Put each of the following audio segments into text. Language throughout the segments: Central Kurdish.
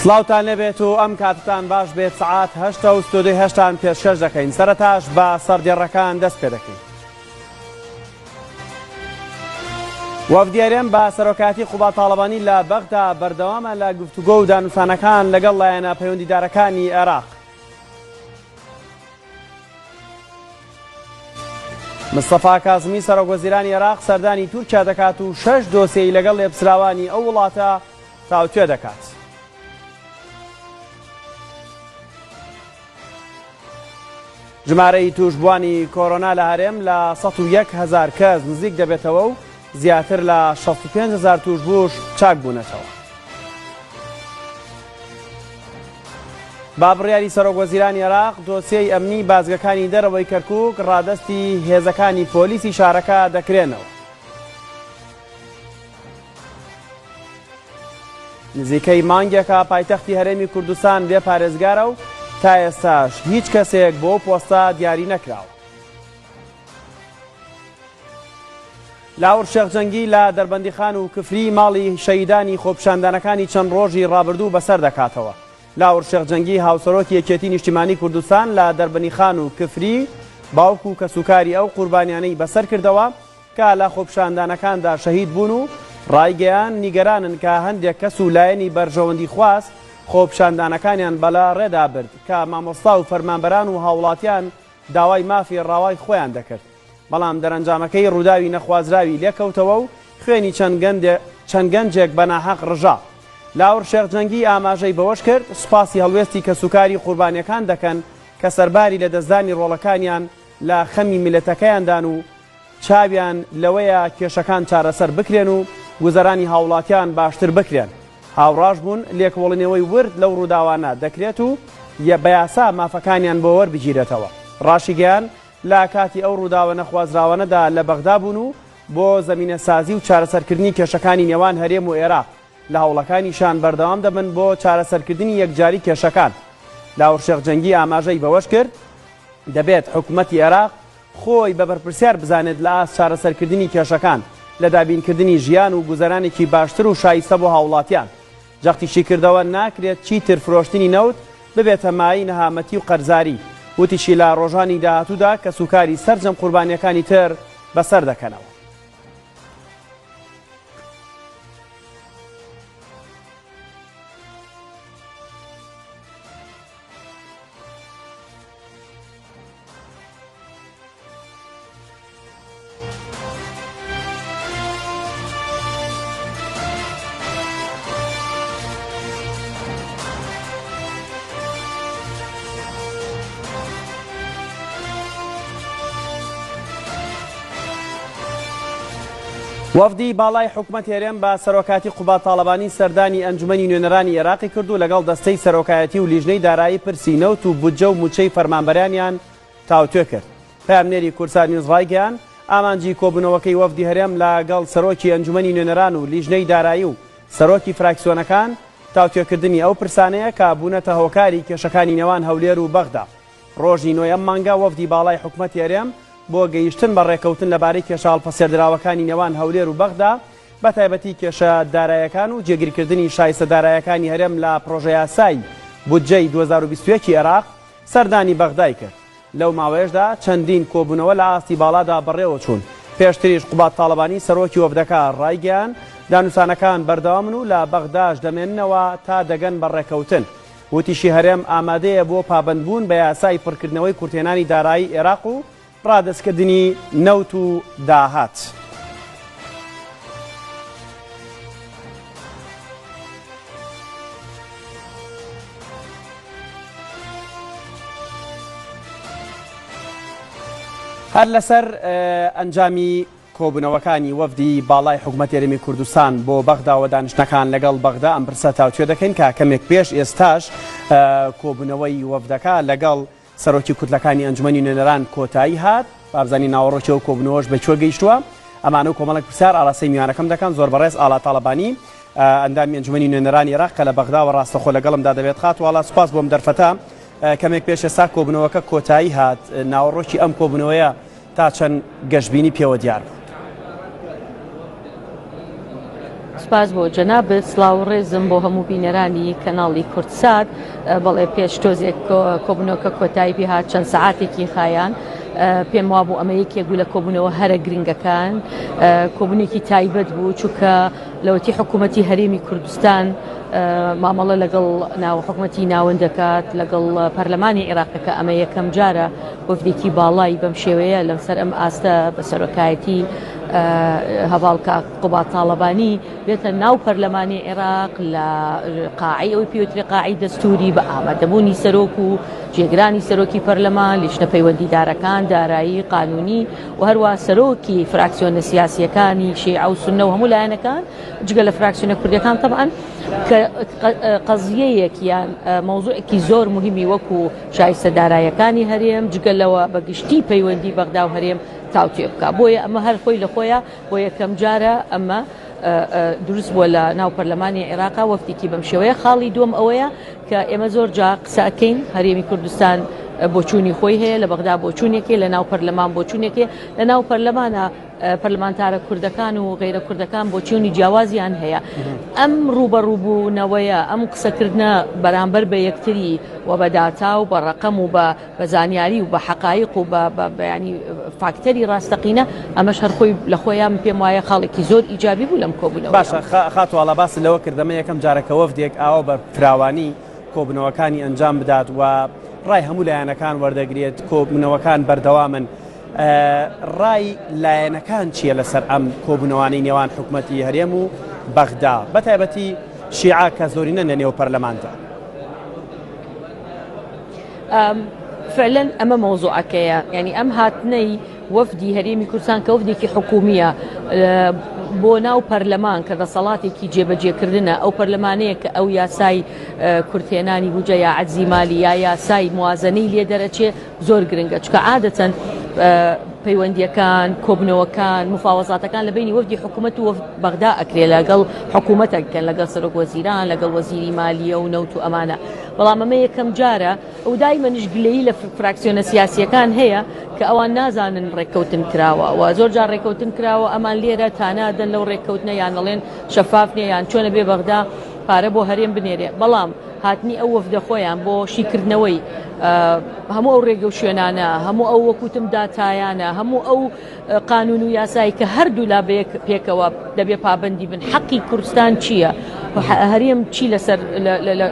سڵاوتان لێبێت و ئەم کاتتان باش بێت سەعات هەشتە و ستۆدیۆی هەشتان پێشکەش دەکەین سەرەتاش بە سەردێڕەکان دەست پێ دەکەین. وەفدی هەرێم بە سەرۆکایەتی قوباد تاڵەبانی لە بەغدا بەردەوامە لە گفتوگۆ و دانوسانەکان لەگەڵ لایەنە پەیوەندیدارەکانی عێراق. مستەفا کازمی سەرۆکوەزیرانی عێراق سەردانی تورکیا دەکات و شەش دۆسیەی لەگەڵ لێپسراوانی ئەو وڵاتە تاوتوێ دەکات. ژمارەی تووشبووانی کۆرۆنا لە هەرێم لە 101 هەزار کەس نزیک دەبێتەوە و زیاتر لە 65 هەزار تووشبووش چاک بوونەتەوە. با بڕیاری سەرۆک وەزیرانی عێراق دۆسیەی ئەمنی بازگەکانی دەرەوەی کەرکوک ڕادەستی هێزەکانی پۆلیسی شارەکە دەکرێنەوە. نزیکەی مانگێکە پایتەختی هەرێمی کوردستان بێ پارێزگارە و تا ئێستاش هیچ کەسێک بۆ پۆستە دیاری نەکراوە. لاهور شێخ جەنگی لە دەربەندیخان و کفری ماڵی شەهیدانی خۆپیشاندانەکانی چەند ڕۆژی ڕابردوو بەسەر دەکاتەوە. لاهور شێخ جەنگی هاوسەرۆکی یەکێتی نیشتیمانی کوردستان لە دەربەنیخان و کفری باوک و کەسوکاری ئەو قوربانیانەی بەسەر کردەوە کە لە خۆپیشاندانەکاندا شەهید بوون و ڕایگەیاند نیگەرانن کە هەندێک کەس و لایەنی بەرژەوەندیخواز خۆپیشاندانەکانیان بەلاڕێدا برد کە مامۆستا و فەرمانبەران و هاوڵاتیان داوای مافی ڕەوای خۆیان دەکرد، بەڵام دەرەنجامەکەی ڕووداوی نەخوازراوی لێکەوتەوە و خوێنی چەند گەنجێک بە ناحەق ڕژا. لاهور شێخ جەنگی ئاماژەی بەوەشکرد، سوپاسی هەڵوێستی کەسوکاری قوربانییەکان دەکەن کە سەرباری لەدەستدانی ڕۆڵەکانیان لە خەمی میللەتەکەیاندان و چاویان لەوەیە کێشەکان چارەسەر بکرێن و گوزەرانی هاوڵاتیان باشتر بکرێن. هاوڕاش بوون لێکۆڵینەوەی ورد لەو ڕووداوانە دەکرێت و بە یاسا مافەکانیان بۆ وەربگیرێتەوە. ڕاشیگەیاند، لە کاتی ئەو ڕووداوە نەخوازراوانەدا لە بەغدا بوون و بۆ زەمینەسازی و چارەسەرکردنی کێشەکانی نێوان هەرێم و ئێراق لە هەوڵەکانیشان بەردەوام دەبن بۆ چارەسەرکردنی یەکجاری کێشەکان. لاهور شێخ جەنگی ئاماژەی بەوەشکرد، دەبێت حکومەتی ئێراق خۆی بە بەرپرسیار بزانێت لە ئاست چارەسەرکردنی کێشەکان، لە دابینکردنی ژیان و گوزەرانێکی باشتر و شایستە بۆ هاوڵاتیان. جەختیشیکردەوە، ناکرێت چیتر فرۆشتنی نەوت ببێتە مایەی نەهامەتی و قەرزاری. وتیشی، لە ڕۆژانی داهاتوودا کەسوکاری سەرجەم قوربانییەکانی تر بەسەر دەکەنەوە. وەفدی باڵای حکومەت هەرێم بە سەرۆکاتی قوباد تاڵەبانی سەردانی ئەنجومەنی نوێنەرانی عێراقی کرد و لەگەڵ دەستەی سەرۆکایەتی و لیژنەی دارایی پرسی نەوت و بودجە و مووچەی فەرمانبەرانیان تاوتوێ کرد. پەیامنێری کوردسات نیوز ڕایگەیاند، ئامانجی کۆبوونەوەکەی وەفدی هەرێم لە گەڵ سەرۆکی ئەنجومەنی نوێنەران و لیژنەی دارایی و سەرۆکی فراکسیۆنەکان تاوتوێکردنی ئەو پرسانەیە کە بوونەتە هۆکاری کێشەکانی نێوان هەولێر و بەغدا. ڕۆژی نۆی ئەم مانگە وەفدی باڵای حکومەتی هەرێم بۆ گەیشتن بە ڕێککەوتن لەبارەی کێشە هەڵپەسێردراوەکانی نێوان هەولێر و بەغدا بەتایبەتی کێشە دارایەکان و جێگیرکردنی شایستە دارایەکانی هەرێم لە پڕۆژەیاسای بودجەی 2021 ی عێراق سەردانی بەغدای کرد. لەو ماوەیەشدا چەندین کۆبوونەوە لە ئاستی باڵادا بەڕێوەچوون. پێشتریش قوباد تاڵەبانی سەرۆکی وەفدەکە ڕایگەیاند، دانوسانەکان بەردەوامن و لە بەغداش دەمێننەوە تا دەگەن بە ڕێککەوتن. وتیشی هەرێم ئامادەیە بۆ پابەندبوون بە یاسای پڕکردنەوەی کورتهێنانی دارایی عێراق و ڕادەستکردنی نەوت و داهات. هەر لەسەر ئەنجامی کۆبوونەوەکانی وەفدی باڵای حکومەتی هەرێمی کوردستان بۆ بەغدا و دانیشتنەکان لەگەڵ بەغدا ئەم پرسە تاوتوێ دەکەین کە کەمێک پێش ئێستاش کۆبوونەوەی وەفدەکە لەگەڵ سەرۆکی کوتلەکانی ئەنجومەنی نوێنەران کۆتایی هات، با بزانین ناوەڕۆکی ئەو کۆبوونەوەش بە کوێ گەیشتووە. ئەمانە و کۆمەڵێک پرسیار ئاراستەی میوانەکەم دەکەم، زۆر بەڕێز ئاڵا تاڵەبانی، ئەندامی ئەنجومەنی نوێنەرانی ئێراق کە لە بەغداوە ڕاستەخۆ لەگەڵمدا دەبێت. خاتوو ئاڵا سوپاس بۆ ئەم دەرفەتە. کەمێک پێش ئێستا کۆبوونەوەکە کۆتایی هات، ناوەڕۆکی ئەم کۆبوونەوەیە تا چەند گەشبینی پێوە دیار بوو؟ سپاس بۆ جەنابت، سڵاو و ڕێزم بۆ هەموو بینەرانی کەناڵی کوردسات. بەڵێ پێش تۆزێک کۆبوونەوەکە کۆتایی پێ هات، چەند سەعاتێکی خایان. پێم وابوو ئەمە یەکێک بوو لە کۆبوونەوە هەرە گرنگەکان، کۆبوونێکی تایبەت بوو، چونکە لەوەتی حکوومەتی هەرێمی کوردستان مامەڵە لەگەڵ ناو حکوومەتی ناوەند دەکات، لەگەڵ پەرلەمانی عێراقەکە ئەمە یەکەم جارە وەفدێکی باڵای بەم شێوەیە لەسەر ئەم ئاستە بە سەرۆکایەتی هەڤاڵ کاک قوباد تاڵەبانی بێتە ناو پەرلەمانی عێراق لە قاعی ئەوەی پێوترێ قاعی دەستوری بە ئامادەبوونی سەرۆک و جێگرانی سەرۆکی پەرلەمان لیژنە پەیوەندیدارەکان دارایی قانونی و هەروە سەرۆکی فراکسیۆنە سیاسیەکانی شیعە و سوننە و هەموو لایەنەکان جگە لە فراکسیۆنە کوردەکان تەبعەن کە قەزیەیەک یان مەوزوعێکی زۆر مهمی وەکو شایستە دارایەکانی هەرێم جگە لەوە بە گشتی پەیوەندی بەغدا و هەرێم تاوتوێ بکا بۆیە ئەمە هەر خۆی لە خۆیا بۆ یەکەم جارە ئەمە دروست بووە لە ناو پەرلەمانی عێراقا وەفدێکی بەم شێوەیە خاڵی دووەم ئەوەیە کە ئێمە زۆر جا قسە ئەکەین هەرێمی کوردستان بۆچوونی خۆی هەیە لە بەغدا بۆچوونێکی لە ناو پەرلەمان بۆچوونێکی لە ناو پەرلەمانە پەرلەمانتارە کوردەکان و غەیرە کوردەکان بۆچوونی جیاوازیان هەیە ئەم ڕووبەڕووبوونەوەیە ئەم قسەکردنە بەرامبەر بە یەکتری و بە داتا و بە ڕەقەم و بە بە زانیاری و بە حەقایق و بە بە یانی فاکتەری ڕاستەقینە ئەمەش هەر خۆی لە خۆیان پێم وایە خاڵێکی زۆر ئیجابی بوو لەم کۆبوونەوە. باشە خاتوو ئاڵا باست لەوە کرد ئەمە یەکەم جارە کە وەفدێک ئاوا بە فراوانی کۆبوونەوەکانی ئەنجام بدات و ڕای هەموو لایەنەکان وەردەگرێت کۆبوونەوەکان بەردەوامن ڕای لایەنەکان چییە لەسەر ئەم کۆبوونەوانەی نێوان حکومەتی هەرێم و بەغدا بە تایبەتی شیعە کە زۆرینەن لە نێو پەرلەماندا؟ فعلەن ئەمە مەوزوعەکەیە یعنی ئەم هاتنەی وەفدی هەرێمی کوردستان کە وەفدێکی حکومیە بۆ ناو پەرلەمان کە دەسەڵاتێکی جێبەجێکردنە ئەو پەرلەمانەیە کە ئەو یاسای کورتێنانی بوجە یا عەجزی مالی یا یاسای موازنەی لێ دەرەچێ زۆر گرنگە چکە عادەتەن پەیوەندیەکان کۆبنەوەکان مفاوەزاتەکان لە بینی وەفدی حکوومەت و وەفد بەغدا ئەکرێ لەگەڵ حکوومەتەکەن لەگەڵ سەرۆک وەزیران لەگەڵ وەزیری مالیە و نەوت و ئەمانە بەڵام ئەمە یەکەم جارە و دایمەنیش گلەیی لە فراکسیۆنە سیاسییەکان هەیە کە ئەوان نازانن ڕێککەوتن کراوە و زۆر جار ڕێککەوتن کراوە ئەمان لێرە تانادەن لەو ڕێککەوتنە یان دەڵێن شەفاف نییە یان چۆنە بێ بەغدا پارە بۆ هەرێم بنێرێ بەڵام هاتنی ئەو وەفدە خۆیان بۆ شیکردنەوەی هەموو ئەو ڕێگە و شوێنانە هەموو ئەو وەکوتم داتایانە هەموو ئەو قانون و یاسایی کە هەردوولا بەیەک پێکەوە دەبێ پابەندی بن حەقی کوردستان چییە؟ هەرێم چی لەسەر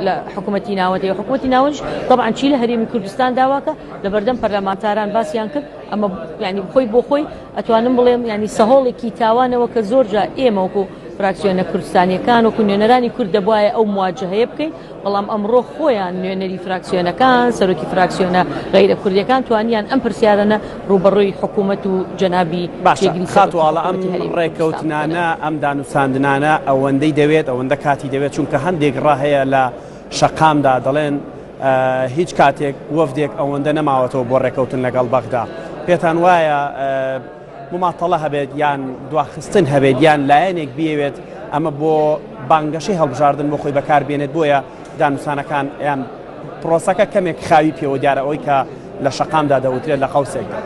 لە حکوومەتی ناوەندی حکوومەتی ناوەندش طبعا چی لە هەرێمی کوردستان داواکە لە بەردەم پەرلەمانتاران باسیان کرد ئەمە ینی خۆی بۆ خۆی ئەتوانم بڵێم ینی سەهۆڵێکی تاوانەوە کە زۆر جا ئێمە وەکو فراکسیۆنە کوردستانیەکان وەکو نوێنەرانی کورد دەبواە ئەو مواجهەیە بکەین بەڵام ئەمڕۆ خۆیان نوێنەری فراکسیۆنەکان، سەرۆکی فراکسیۆنە غەیرە کوردیەکان توانیان ئەم پرسیارانە ڕووبەڕووی حکوومەت و جەنابی باشە جێگری خاتوو سەرۆکی ئاڵا ئەم حکوومەتی هەرێمی کوردستان بکەن. ڕێکەوتنانە ئەم دانوساندنانە ئەوەندەی دەوێت ئەوەندە کاتی دەوێت چونکە هەندێک ڕا هەیە لە شەقامدا دەڵێن هیچ کاتێک وەفدێک ئەوەندە نەماوەتەوە بۆ ڕێکەوتن لەگەڵ بەغدا پێتان وایە مماتەڵە هەبێت یان دواخستن هەبێت یان لایەنێک بیەوێت ئەمە بۆ بانگەشەی هەڵبژاردن بۆ خۆی بەکار بێنێت بۆیە دانوسانەکان یان پرۆسەکە کەمێک خاوی پێوە دیارە ئەوەی کە لە شەقامدا دەوترێت لە قەوسێکدا.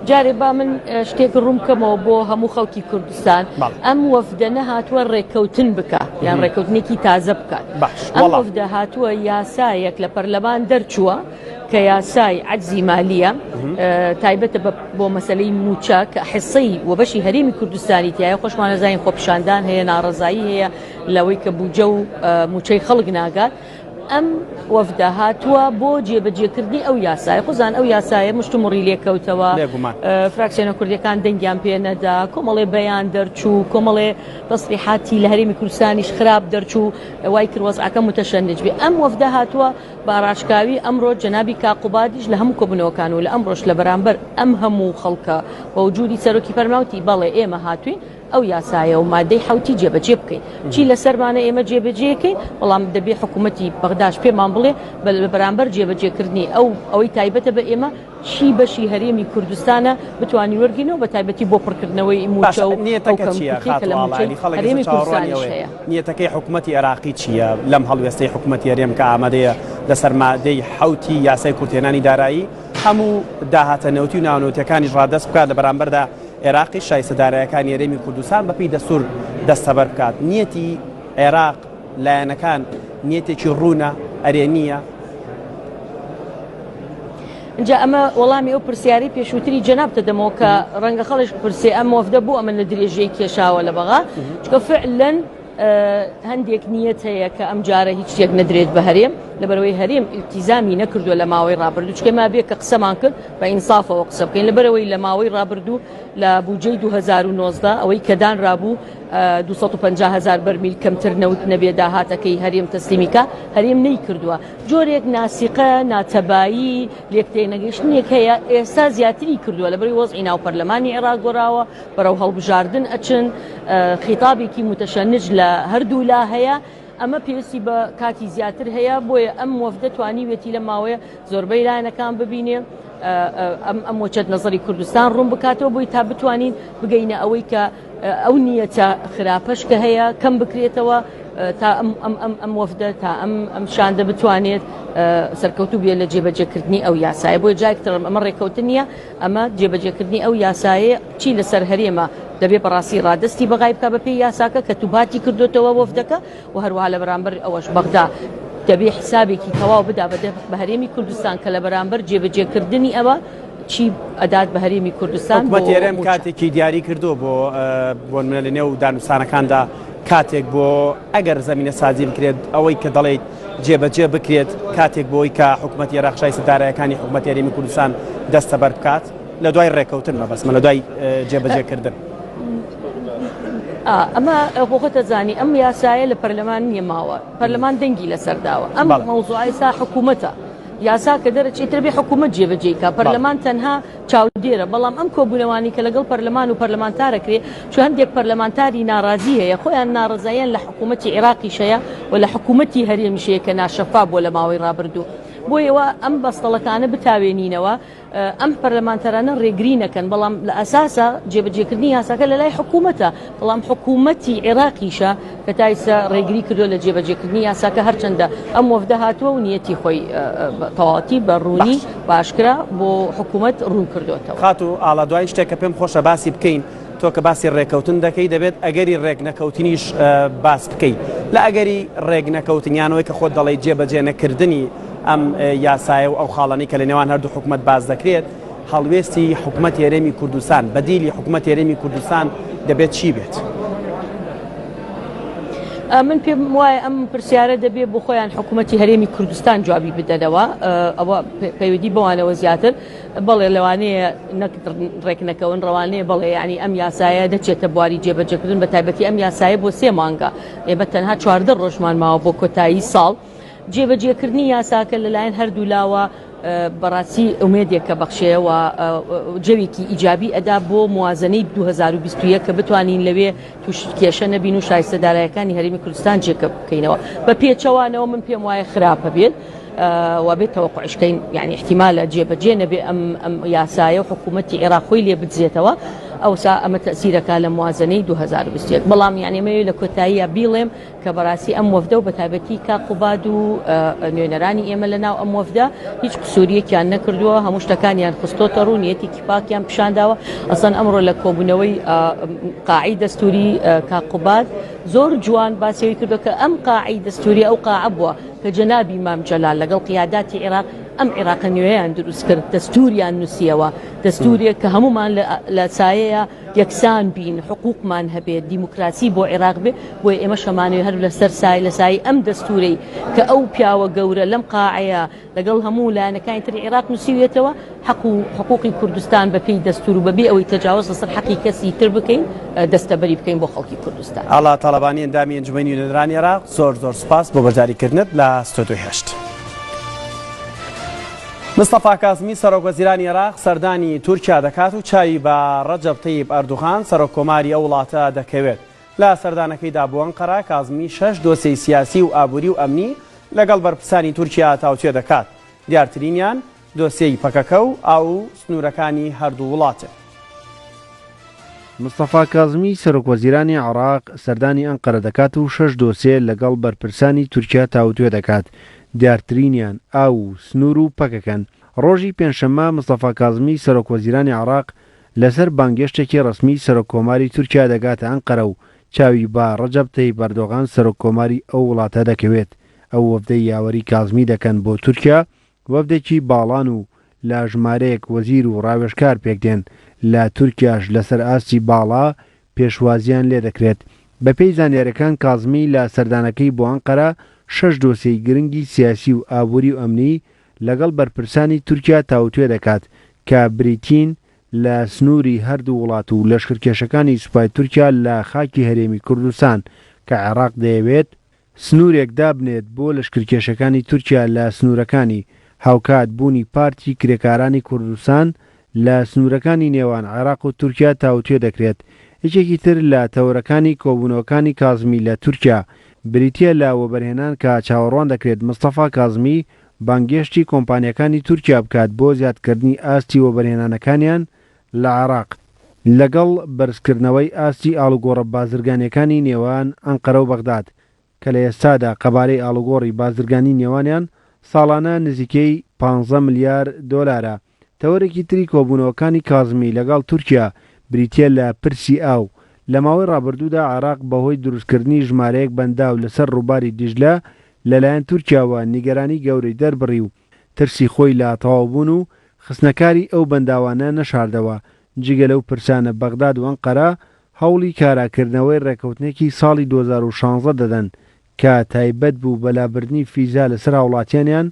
جارێ با من شتێک ڕوون بکەمەوە بۆ هەموو خەڵکی کوردستان ئەم وەفدە نەهاتووە ڕێککەوتن بکە یان ڕێککەوتنێکی تازە بکات ئەم وەفدە هاتووە یاسایەک لە پەرلەمان دەرچووە کە یاسای عەجزی مالیە تایبەتە بۆ مەسەلەی مووچە کە حسەی و بەشی هەرێمی کوردستانی تایە خۆشمان نەزانین خۆپیشاندان هەیە ناڕەزایی هەیە لەوەی کە بودجە و مووچەی خەڵک ناگات ئەم وەفدە هاتووە بۆ جێبەجێکردنی ئەو یاسای خۆزان ئەو یاسایە مشتومڕی لێکەوتەوە فراکسیۆنە کوردیەکان دەنگیان پێ نەدا کۆمەڵێ بەیان دەرچوو کۆمەڵێ تەسریحاتی لە هەرێمی کوردستانیش خراپ دەرچوو وای کرد وەزعەکە متەشەنج بێ ئەم وەفدە هاتووە بە ڕاشکاوی ئەمڕۆ جەنابی کاک قوبادیش لە هەموو کۆبوونەوەکان و لە ئەمڕۆش لە بەرامبەر ئەم هەموو خەڵکە بە وجودی سەرۆکی پەرلەمان وتی بەڵێ ئێمە هاتووین ئەو یاسایە و مادەی حەوتی جێبەجێ بکەین چی لەسەرمانە ئێمە جێبەجێکەین بەڵام دەبێ حکوومەتی بەغداش پێمان بڵێ لە بەرامبەر جێبەجێکردنی ئەو ئەوەی تایبەتە بە ئێمە چی بەشی هەرێمی کوردستانە بتوانین وەرگینەوە بە تایبەتی بۆ پڕکردنەوەی مووچە باشە و ئەو نیەتەکە چییە کەمکورتیەی کە خاتوو لە مووچەی ئاڵایانی خەڵک ئێستا هەرێمی چاوەڕوانی کوردستانیش ئەوەیە هەیە. نیەتەکەی حکومەتی عێراقی چییە لەم هەڵوێستەی حکومەتی هەرێم کە ئامادەیە لەسەر مادەی حەوتی یاسای کورتهێنانی دارایی هەموو داهاتە نەوتی و ناونەوتیەکانیش ڕادەست بکات لە بەرامبەردا. عێراقیش شایستە دارایەکانی هەرێمی کوردستان بەپێی دەستور دەستەبەر بکات. نیەتی عێراق، لایەنەکان نیەتێکی ڕوونە، ئەرێنییە. ئینجا ئەمە وەڵامی ئەو پرسیارەی پێشووتری جەنابتە دەمەوە کە ڕەنگە خەڵش پرسێ ئەم وەفدە بۆ ئەمە لە درێژەی کێشاوە لە بەغا چکە فعلەن هەندێک نیەت هەیە کە ئەم جارە هیچ شتێک نەدرێت بە هەرێم لەبەرەوەی هەرێم ئیلتیزامی نەکردووە لە ماوەی ڕابردوو چکە ما بێ کە قسەمان کرد بە ئینسافەوە قسە بکەین لەبەرەوەی لە ماوەی ڕابردوو لە بودجەی 2019 ئەوەی کە دانرابوو 250 هزار بەرمیل کەمتر نەوت نەبێ داهاتەکەی هەرێم تەسلیمیکە هەرێم نەیکردووە جۆرێک ناسیقە، ناتەبایی، لێکتێنەگەیشتنێک هەیە، ئێستا زیاتری کردووە، لەبەرئەوەی وەزعی ناو پەرلەمانی عێراق گۆڕاوە، بەرەو هەڵبژاردن ئەچن، خیتابێکی موتەشەنج لە هەردوولا هەیە، ئەمە پێویستی بە کاتی زیاتر هەیە، بۆیە ئەم وەفدە توانیویەتی لەم ماوەیە زۆربەی لایەنەکان ببینێ، ئەم ئەم وەچەت نەزەری کوردستان ڕوون بکاتەوە بۆی تا بتوانین بگەینە ئەوەی کە ئەو نیەتە خراپەش کە هەیە کەم بکرێتەوە تا ئەم ئەم ئەم ئەم وەفدە تا ئەم ئەم شاندە بتوانێت سەرکەوتوو بێت لە جێبەجێکردنی ئەو یاسایە بۆیە جارێک ترم ئەمە ڕێککەوتن نییە ئەمە جێبەجێکردنی ئەو یاسایە چی لەسەر هەرێمە دەبێ بەڕاستی ڕادەستی بەغای بکە بەپێی یاساکە کە توباتی کردوتەوە وەفدەکە و هەروەها لە بەرامبەر ئەوەش بەغدا دەبێ حسابێکی تەواو بدا بە هەرێمی کوردستان کە لە بەرامبەر جێبەجێکردنی ئەوە چی ئەدات بە هەرێمی کوردستان حکومەتی هەرێم کاتێکی دیاری کردووە بۆ بۆ نمونە لە نێو دانوستانەکاندا کاتێک بۆ ئەگەر زمینە سازی بکرێت ئەوەی کە دەڵێیت جێبەجێ بکرێت کاتێک بۆی کە حکومەتی عێراق شایستە دارایەکانی حکومەتی هەرێمی کوردستان دەستەبەر بکات لە دوای ڕێکەوتن مەبەستمە لە دوای جێبەجێکردن. ئەمە خۆخۆتە زانی ئەم یاسایە لە پەرلەمان نییە ماوە پەرلەمان دەنگی لەسەر داوە ئەم مەوزوعە ئێستا حکوومەتە یاسا کە دەرەچێت تر بێ حکوومەت جێبەجێی کا پەرلەمان تەنها چاودێرە بەڵام ئەم کۆبوونەوانی کە لەگەڵ پەرلەمان و پەرلەمانتارە کرێ چون هەندێک پەرلەمانتاری ناڕازی هەیە خۆیان ناڕەزاییان لە حکوومەتی عێراقیش هەیە و لە حکوومەتی هەرێمیش هەیە کە ناشەفاف بووە لە ماوەی ڕابردوو بۆیە وا ئەم بەستەڵەکانە بتاوێنینەوە ئەم پەرلەمانتارانە ڕێگری نەکەن، بەڵام لە ئەساسا جێبەجێکردنی یاساکە لە لای حکوومەتە، بەڵام حکوومەتی عێراقیشە کە تا ئیستا ڕێگری کردووە لە جێبەجێکردنی یاساکە، هەرچەندە ئەم وەفدە هاتووە و نیەتی خۆی بە تەواوەتی بە ڕوونی و ئاشکرا بۆ حکوومەت ڕوون کردۆتەوە. خاتوو ئاڵا دوایین شتێک کە پێم خۆشە باسی بکەین، تۆ کە باسی ڕێکەوتن دەکەی دەبێت ئەگەری ڕێکنەکەوتنیش باس بکەی لە ئەگەری ڕێکنەکەوتن یان ئەوەی کە خۆت دەڵێی جێبەجێ نەکردنی ئەم یاسایە و ئەو خاڵانەی کە لە نێوان هەردوو حکومەت باس دەکرێت هەڵوێستی حکومەت هەرێمی کوردستان بەدیلی حکومەت هەرێمی کوردستان دەبێت چی بێت؟ من پێم وایە ئەم پرسیارە دەبێ بۆ خۆیان حکوومەتی هەرێمی کوردستان جوابی بدەنەوە ئەوە پەیوەدی بەوانەوە زیاتر بەڵێ لەوانەیە نەک ڕێک نەکەون ڕەوانەیە بەڵێ یعنی ئەم یاسایە دەچێتە بواری جێبەجێکردن بە تایبەتی ئەم یاسایە بۆ سێ مانگە ئێمە تەنها 14 ڕۆژمان ماوە بۆ کۆتایی ساڵ جێبەجێکردنی یاساکە لەلایەن هەردوو لاوە بەڕاستی ئومێدێکە بەخشێ و جەوێکی ئیجابی ئەدا بۆ موازنەی 2021 کە بتوانین لەوێ تووش کێشە نەبین و شایستە دارایەکانی هەرێمی کوردستان جێکە بکەینەوە بە پێچەوانەوە من پێم وایە خراپە بێت و بێت تەوەقعش کەین یعنی احتیمالە جێبەجێ نەبێ ئەم ئەم یاسایە و حکوومەتی عێراق خۆی لێ بدزێتەوە ئەوسا ئەمە تەسیرەکە لە موازنەی 2021 بەڵام یعنی ئەمەوێ لە کۆتاییە بیڵێم کە بەڕاستی ئەم وەفدە و بەتایبەتی کاک قوباد و نوێنەرانی ئێمە لە ناو ئەم وەفدە هیچ قسووریەکیان نەکردووە هەموو شتەکانیان خستۆتە ڕوو نیەتێکی پاکیان پیشانداوە ئەسڵەن ئەمڕۆ لە کۆبوونەوەی قاعی دەستوری کاک قوباد زۆر جوان باسیەوەی کردو کە ئەم قاعی دەستوری ئەو قاعە بووە کە جەنابی مام جەلال لەگەڵ قیاداتی عێراق ئەم عێراقە نوێیان دروست کرد، دەستووریان نووسیەوە، دەستوورێک کە هەموومان لە سایەیە یەکسان بین، حقوقمان هەبێت، دیموکراسی بۆ عێراق بێ، بۆیە ئێمەش ئەمانەوێ هەر لەسەر سای لە سایەی ئەم دەستوورەی کە ئەو پیاوە گەورە لەم قاعەیە لەگەڵ هەموو لایەنەکانی تری عێراق نووسیویەتەوە، حەق و حقوقی کوردستان بە پێی دەستوور و بەبێ ئەوەی تەجاوز لەسەر حەقی کەسی تر بکەین دەستەبەری بکەین بۆ خەڵکی کوردستان. ئاڵا تاڵەبانی ئەندامی ئەنجومەنی نوێنەرانی عێراق زۆر زۆر سوپاس بۆ بەشداریکردنت لە ستۆدیۆی هەشت. مستەفا کازمی سەرۆک وەزیرانی عێراق سەردانی تورکیا دەکات و چاوی بە ڕەجەب تەیب ئەردوغان سەرۆک کۆماری ئەو وڵاتە دەکەوێت. لە سەردانەکەیدا بۆ ئەنقەرە کازمی شەش دۆسێی سیاسی و ئابووری و ئەمنی لەگەڵ بەرپرسانی تورکیا تاوتوێ دەکات. دیارترینیان دۆسیەی پەکەکە و ئاو و سنوورەکانی هەردوو وڵاتن. مستەفا کازمی سەرۆکوەزیرانی عێراق سەردانی ئەنقەرە دەکات و شەش دۆسیە لەگەڵ بەرپرسانی تورکیا تاوتوێ دەکات، دیارترینیان ئاو و سنوور و پەکەکەن. ڕۆژی پێنجشەممە مستەفا کازمی سەرۆکوەزیرانی عێراق. لەسەر بانگێشتێکی ڕەسمی سەرۆک کۆماری تورکیا دەگاتە ئەنقەرە و چاوی بە ڕەجەب تەیب ئەردۆغان سەرۆک کۆماری ئەو وڵاتە دەکەوێت. ئەو وەفدەی یاوەری کازمی دەکەن بۆ تورکیا وەفدێکی باڵان و لە ژمارەیەک وەزیر و ڕاوێژکار پێکدێن، لە تورکیاش لەسەر ئاستی باڵا پێشوازییان لێدەکرێت. بەپێی زانیارییەکان کازمی لە سەردانەکەی بۆ ئەنقەرە شەش دۆسیەی گرنگی سیاسی و ئابووری و ئەمنی لەگەڵ بەرپرسانی تورکیا تاوتوێ دەکات کە بریتین لە سنووری هەردوو وڵات و لەشکرکێشەکانی سوپای تورکیا لە خاکی هەرێمی کوردستان کە عێراق دەیەوێت سنوورێک دابنێت بۆ لەشکرکێشەکانی تورکیا لە سنوورەکانی، هاوکات بوونی پارتی کرێکارانی کوردستان لە سنوورەکانی نێوان عێراق و تورکیا تاوتوێ دەکرێت. یەکێکی تر لە تەوەرەکانی کۆبوونەوەکانی کازمی لە تورکیا، بریتییە لە وەبەرهێنان کە چاوەڕوان دەکرێت مستەفا کازمی بانگێشتی کۆمپانیاکانی تورکیا بکات بۆ زیادکردنی ئاستی وەبەرهێنانەکانیان لە عێراق، لەگەڵ بەرزکردنەوەی ئاستی ئاڵوگۆڕە بازرگانییەکانی نێوان ئەنقەرە و بەغداد، کە لە ئێستادا قەبارەی ئاڵوگۆڕی بازرگانی نێوانیان ساڵانە نزیکەی پانزە ملیار دۆلارە. تەوەرێکی تری کۆبوونەوەکانی کازمی لەگەڵ تورکیا بریتییە لە پرسی ئاو. لە ماوەی ڕابردوودا عێراق بەهۆی دروستکردنی ژمارەیەک بەنداو لەسەر ڕووباری دیجلە لەلایەن تورکیاوە نیگەرانی گەورەی دەربڕی و ترسی خۆی لە تەواوبوون و خستنەکاری ئەو بەنداوانە نەشاردەوە، جگە لەو پرسانە بەغداد و ئەنقەرە هەوڵی کاراکردنەوەی ڕێککەوتنێکی ساڵی 2016 دەدەن کە تایبەت بوو بە لابردنی فیزا لەسەر هاوڵاتیانیان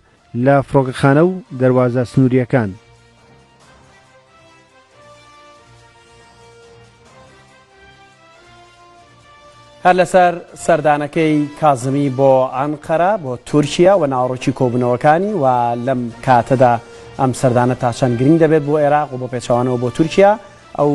لە فڕۆکەخانە و دەروازە سنوورییەکان. هەر لەسەر سەردانەکەی کازمی بۆ ئەنقەرە بۆ تورکیا و ناوەڕۆکی کۆبوونەوەکانی و لەم کاتەدا ئەم سەردانە تا چەند گرنگ دەبێت بۆ عێراق و بۆ پێچەوانەوە بۆ تورکیا ئەو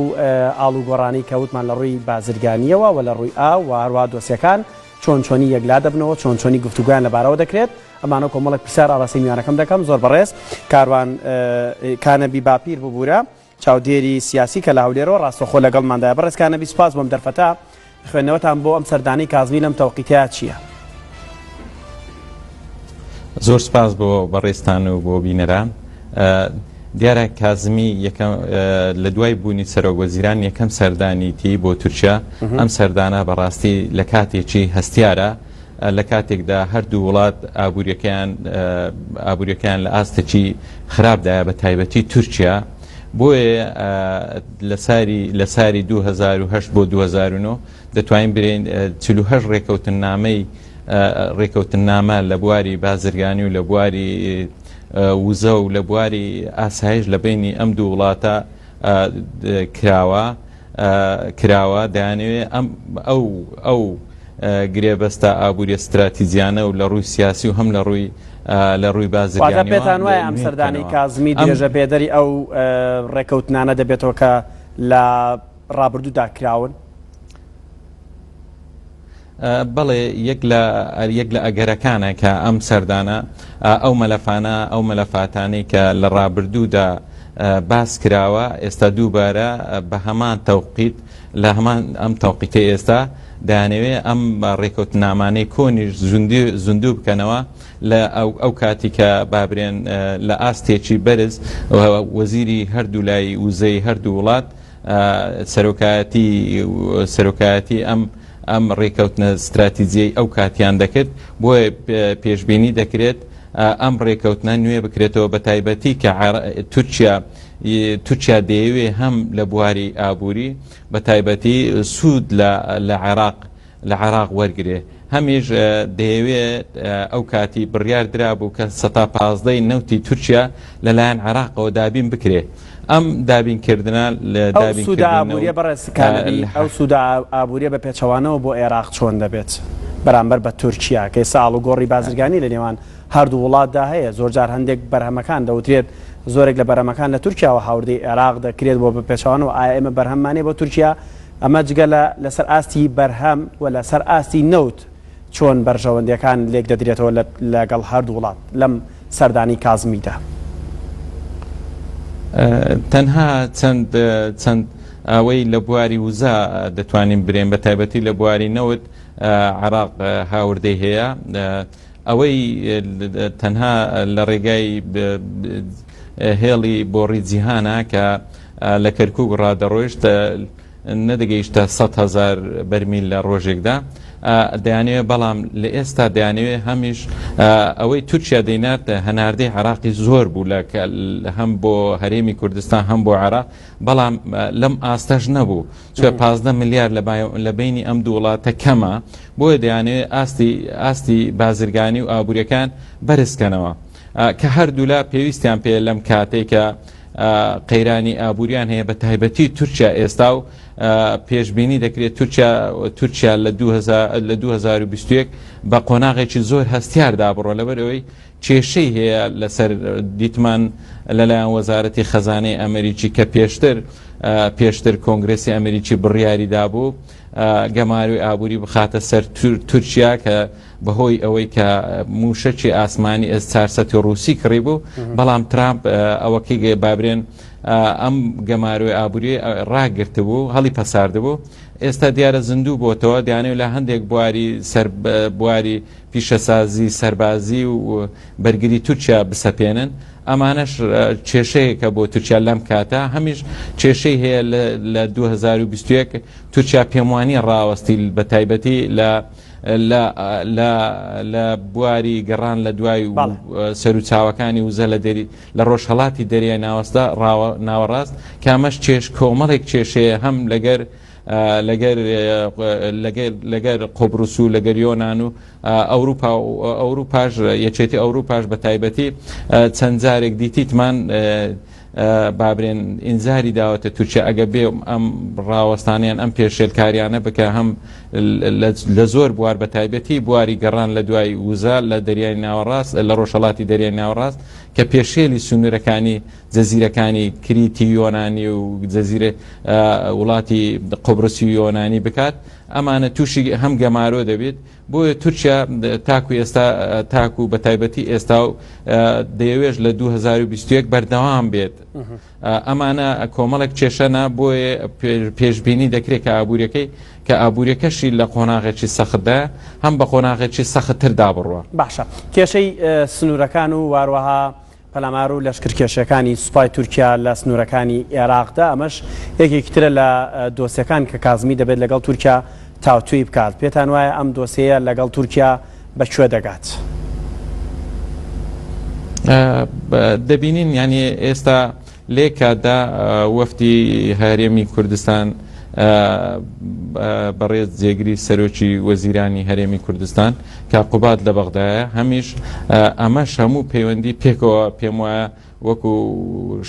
ئاڵوگۆڕانەی کە وتمان لە ڕووی بازرگانیەوە و لە ڕووی ئاو و هەروە دۆسیەکان چۆن چۆنی یەکلا دەبنەوە چۆن چۆنی گفتوگویان لەبارەوە دەکرێت ئەمانە کۆمەڵێک پرسیار ئاراستەی میوانەکەم دەکەم زۆر بەڕێز کاروان کانەبی باپیر ببوورە چاودێری سیاسی کە لە هەولێرەوە ڕاستەوخۆ لەگەڵماندایە. بەڕێز کانەبی سوپاس بۆ ئەم دەرفەتە. خوێندنەوەتان بۆ ئەم سەردانەی کازمی لەم تەوقیتەیا چییە؟ زۆر سپاس بۆ بەڕێزتان و بۆ بینەران. دیارە کازمی یەکەم لە دوای بوونی سەرۆک وەزیران یەکەم سەردانیتی بۆ تورکیا ئەم سەردانە بەڕاستی لە کاتێکی هەستیارە لە کاتێکدا هەردوو وڵات ئابووریەکەیان ئابووریەکەیان لە ئاستێکی خراپدایە بە تایبەتی تورکیا بۆیە لە ساری لە ساری 2008 بۆ 2009 دەتوانین برێن 48 ڕێکەوتننامەی ڕێکەوتننامە لە بواری بازرگانی و لە بواری وزە و لە بواری ئاسایش لە بینی ئەم دوو وڵاتە کراوە کراوە دەیانەوێ ئەم ئەو ئەو گرێبەستە ئابووریە ستراتیجیانە و لە ڕووی سیاسی و هەم لە ڕووی لە ڕووی واتە پێتان وایە ئەم سەردانەی کازمی درێژە پێدەری ئەو ڕێکەوتنانە دەبێتەوە کە لە ڕابردوودا کراون؟ بەڵێ یەک لە یەک لە ئەگەرەکانە کە ئەم سەردانە ئەو مەلەفانە ئەو مەلەفاتانەی کە لە ڕابردوودا باس کراوە ئێستا دووبارە بە هەمان تەوقیت لە هەمان ئەم تەوقیتەی ئێستا دەیانەوێ ئەم ڕێکەوتنامانەی کۆنیش زیندوو بکەنەوە لە ئەو کاتی کە بابرێن لە ئاستێکی بەرز وەزیری هەردوو لای وزەی هەردوو وڵات سەرۆکایەتی سەرۆکایەتی ئەم ئەم ڕێکەوتنە ستراتیجیەی ئەو کاتیان دەکرد بۆیە پێشبینی دەکرێت ئەم ڕێکەوتنە نوێ بکرێتەوە بە تایبەتی کە تورکیا تورکیا دەیەوێ هەم لە بواری ئابووری بە تایبەتی سوود لە عێراق لە عێراق وەرگێ هەمیش دەیەوێت ئەو کاتی بڕیار درابوو کە سەتا پازدەی نەوتی تورکیا لەلایەن عێراقەوە دابین بکرێ ئەم دابینکردنە لە ئەو سوودە ئابووریە بەڕێز کانەبی ئەو سوودە ئابووریە بە پێچەوانەوە بۆ عێراق چۆن دەبێت بەرامبەر بە تورکیا کە ئێستا ئاڵوگۆڕی بازرگانی لە نێوان هەردوو وڵاتدا هەیە زۆرجار هەندێک بەرهەمەکان دەوترێت زۆرێک لە بەرهەمەکان لە تورکیاوە هاوردەی عێراق دەکرێت بۆ بە پێچەوانەوە ئایا ئێمە بەرهەممانەیە بۆ تورکیا ئەمە جگە لە لەسەر ئاستی بەرهەم و لەسەر ئاستی نەوت چۆن بەرژەوەندیەکان لێک دەدرێتەوە لەگەڵ هەردوو وڵات لەم سەردانی کازمیدا؟ تەنها چەند چەند ئەوەی لە بواری وزە دەتوانین برێن بە تایبەتی لە بواری نەوت عراق هاوردەی هەیە ئەوەی تەنها لە ڕێگای هێڵی بۆڕی جیهانە کە. لە کەرکوک ڕادەڕۆیشت نەدەگەیشتە 100 هەزار بەرمیل لە ڕۆژێکدا. دەیانەوێت بەڵام لە ئێستا دەیانەوێت هەمیش ئەوەی تورکیا دەینارد هەناردەی عراقی زۆر بوو لە هەم بۆ هەرێمی کوردستان هەم بۆ عراق، بەڵام لەم ئاستەش نەبوو، چونکە 15 ملیار لە بینی ئەم دوو وڵاتە کەمە، بۆیە دەیانەوێت ئاستی بازرگانی و ئابووریەکان بەرزکەنەوە کە هەردوولا پێویستیان پێ لەم کاتێک کە قەیرانی ئابووریان هەیە، بە تایبەتی تورکیا ئێستا و پێشبینی دەکرێت تورکیا لە 2021 بە قۆناغێکی زۆر هەستیاردا بڕۆ، لەبەر ئەوەی کێشەی هەیە لەسەر دیتمان لەلایەن وەزارەتی خەزانەی ئەمریکی کە پێشتر کۆنگرسی ئەمریکی بڕیاری دابوو گەماروی ئابووری بخاتە سەر تورکیا کە بەهۆی ئەوەی کە موشەکی ئاسمانی ئێس 400 ڕووسی کڕی بوو، بەڵام ترامپ ئەوەکەی بابرێن ئەم گەمارۆی ئابووری ڕاگرتبوو، هەڵی پەساردبوو. ئێستا دیارە زیندوو بۆتەوە، دیانەوە لە هەندێک بواری سەر بواری پیشەسازی سەربازی و بەرگری تورکیا بسەپێنن. ئەمانەش کێشەیەکە بۆ تورکیا لەم کاتە. هەمیش کێشەی هەیە لە 2021 تورکیا پێموانی ڕاوەستی بە تایبەتی لە لە لە لە بواری گەڕان لە دوای سەروچاوەکانی وزە لە دەری لە ڕۆژهەڵاتی دەریای ناوەستا ناوەڕاست، کە ئەمەش کێش کۆمەڵێک کێشەیە هەم لەگەر لەگەر لەگەر لەگەر قوبرس و لەگەر یۆناان و ئەوروپا و ئەوروپاش، یەکێتی ئەوروپاش بە تایبەتی چەند جارێک دیتیتمان بابرێن ئینزاری داوەتە تورکیا ئەگە بێ ئەم ڕاوەستانیان ئەم پێشێلکاریانە بکە، هەم لە زۆر بوار بە تایبەتی بواری گەڕان لە دوای وزە لە دەریای ناوەڕاست، لە ڕۆژهەڵاتی دەریای ناوەڕاست، کە پێشێلی سنوورەکانی جەزیرەکانی کریتی یۆنانی و جەزیرە وڵاتی قوبرسی یۆنانی بکات، ئەمانە تووشی هەم گەمارۆ دەبێت. بۆیە تورکیا تاکو ئێستا تاکو بە تایبەتی ئێستا و دەیەوێش لە 2021 بەردەوام بێت. ئەمانە کۆمەڵێک کێشەنە، بۆیە پێشبینی دەکرێت کە ئابووریەکەی کە ئابووریەکەشی لە قۆناغێکی سەختدا هەم بە قۆناغێکی سەختتردا بڕوە. باشە کێشەی سنوورەکان و واروەها پەلامار و لەشکرکێشیەکانی سوپای تورکیا لە سنوورەکانی ئێراقدا، ئەمەش یەکێکی ترە لە دۆسیەکان کە کازمی دەبێت لەگەڵ تورکیا تاوتوێی بکات. پێتان وایە ئەم دۆسیەیە لەگەڵ تورکیا بە کوێ دەگات؟ دەبینین یعنی ئێستا لێ کاتدا وەفدی هەرێمی کوردستان بەڕێز جێگری سەرۆکی وەزیرانی هەرێمی کوردستان کە قوباد لە بەغدایە، هەمیش ئەمەش هەموو پەیوەندی پێکەوە پێم وایە وەکو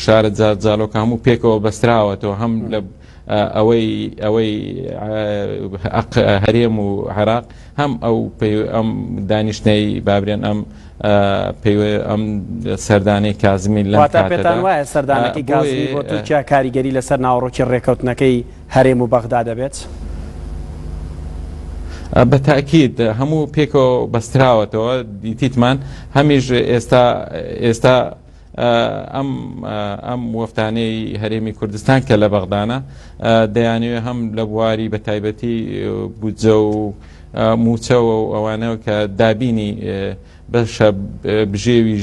شارە جالۆکە هەموو پێکەوە بەستراوەتەوە، هەم لە ئەوەی ئەوەی هەرێم و عێراق، هەم ئەو ئەم دانیشتنەی بابرێن ئەم ئەم سەردانەی کازمی لەم واتە پێتان وایە سەردانەکەی کازمی بۆ تورکیا کاریگەری لەسەر ناوەڕۆکی ڕێکەوتنەکەی هەرێم و بەغدا دەبێت؟ بە تاکید هەموو پێکەوە بەستراوەتەوە، دیتیتمان هەمیش ئێستا ئێستا ئەم ئەم وەفتانەی هەرێمی کوردستان کە لە بەغدانە دەیانەوێت هەم لە بواری بە تایبەتی بودجە و موچەوە و ئەوانەوە کە دابینی بەشە بژێوی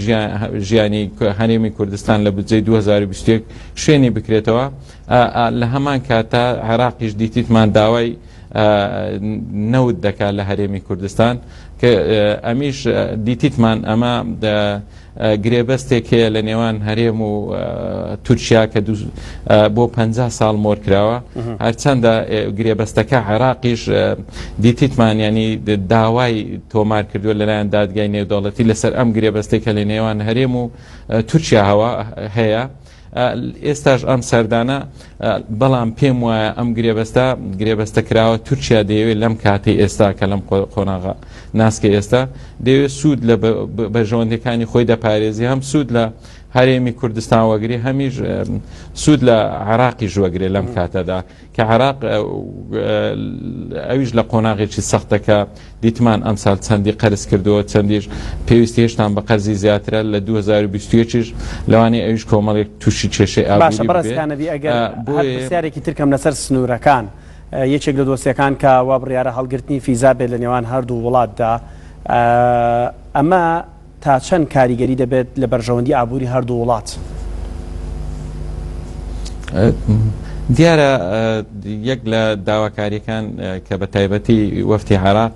ژیانی هەرێمی کوردستان لە بودجەی 2021 شوێنی بکرێتەوە. لە هەمان کاتا عێراقیش دیتیتمان داوای نەوت دەکات لە هەرێمی کوردستان، کە ئەمیش دیتیتمان ئەمە گرێبەستێک هەیە لە نێوان هەرێم و تورکیا کە بۆ 50 ساڵ مۆر کراوە. هەرچەندە گرێبەستەکە عێراقیش دیتیتمان ینی داوای تۆمار کردووە لەلایەن دادگای نێودەوڵەتی لەسەر ئەم گرێبەستێک کە لە نێوان هەرێم و تورکیا هەوە هەیە. ئێستاش ئەم سەردانە، بەڵام پێم وایە ئەم گرێبەستە گرێبەستە کراوە، تورکیا دەیەوێت لەم کاتەی ئێستا کە لەم قۆناغە ناسکە ئێستا دەیەوێت سوود لە بەرژەوەندیەکانی خۆی دەپارێزی، هەم سوود لە هەرێمی کوردستان وەگری، هەمیش سوود لە عراقیش وەگرێ لەم کاتەدا کە عێراق ئەویش لە قۆناغێکی سەختە کە دیتمان ئەمسال چەندی قەرز کردووە، چەندیش پێویستی هێشتان بە قەرزی زیاترە لە 2021یش لەوانەیە ئەویش کۆمەڵێک تووشی کێشەی باشە ئابووری بەڕێز ببێ. کانەبی ئەگەر هەر بۆیە پرسیارێکی تر کەم لەسەر سنوورەکان، یەکێک لە دۆسیەکان کە وا بڕیارە هەڵگرتنی فیزا بێت لە نێوان هەردوو وڵاتدا، ئەمە تا چەند کاریگەری دەبێت لە بەرژەوەندی ئابووری هەردوو وڵات؟ دیارە یەک لە داواکاریەکان کە بە تایبەتی وەفتی عێراق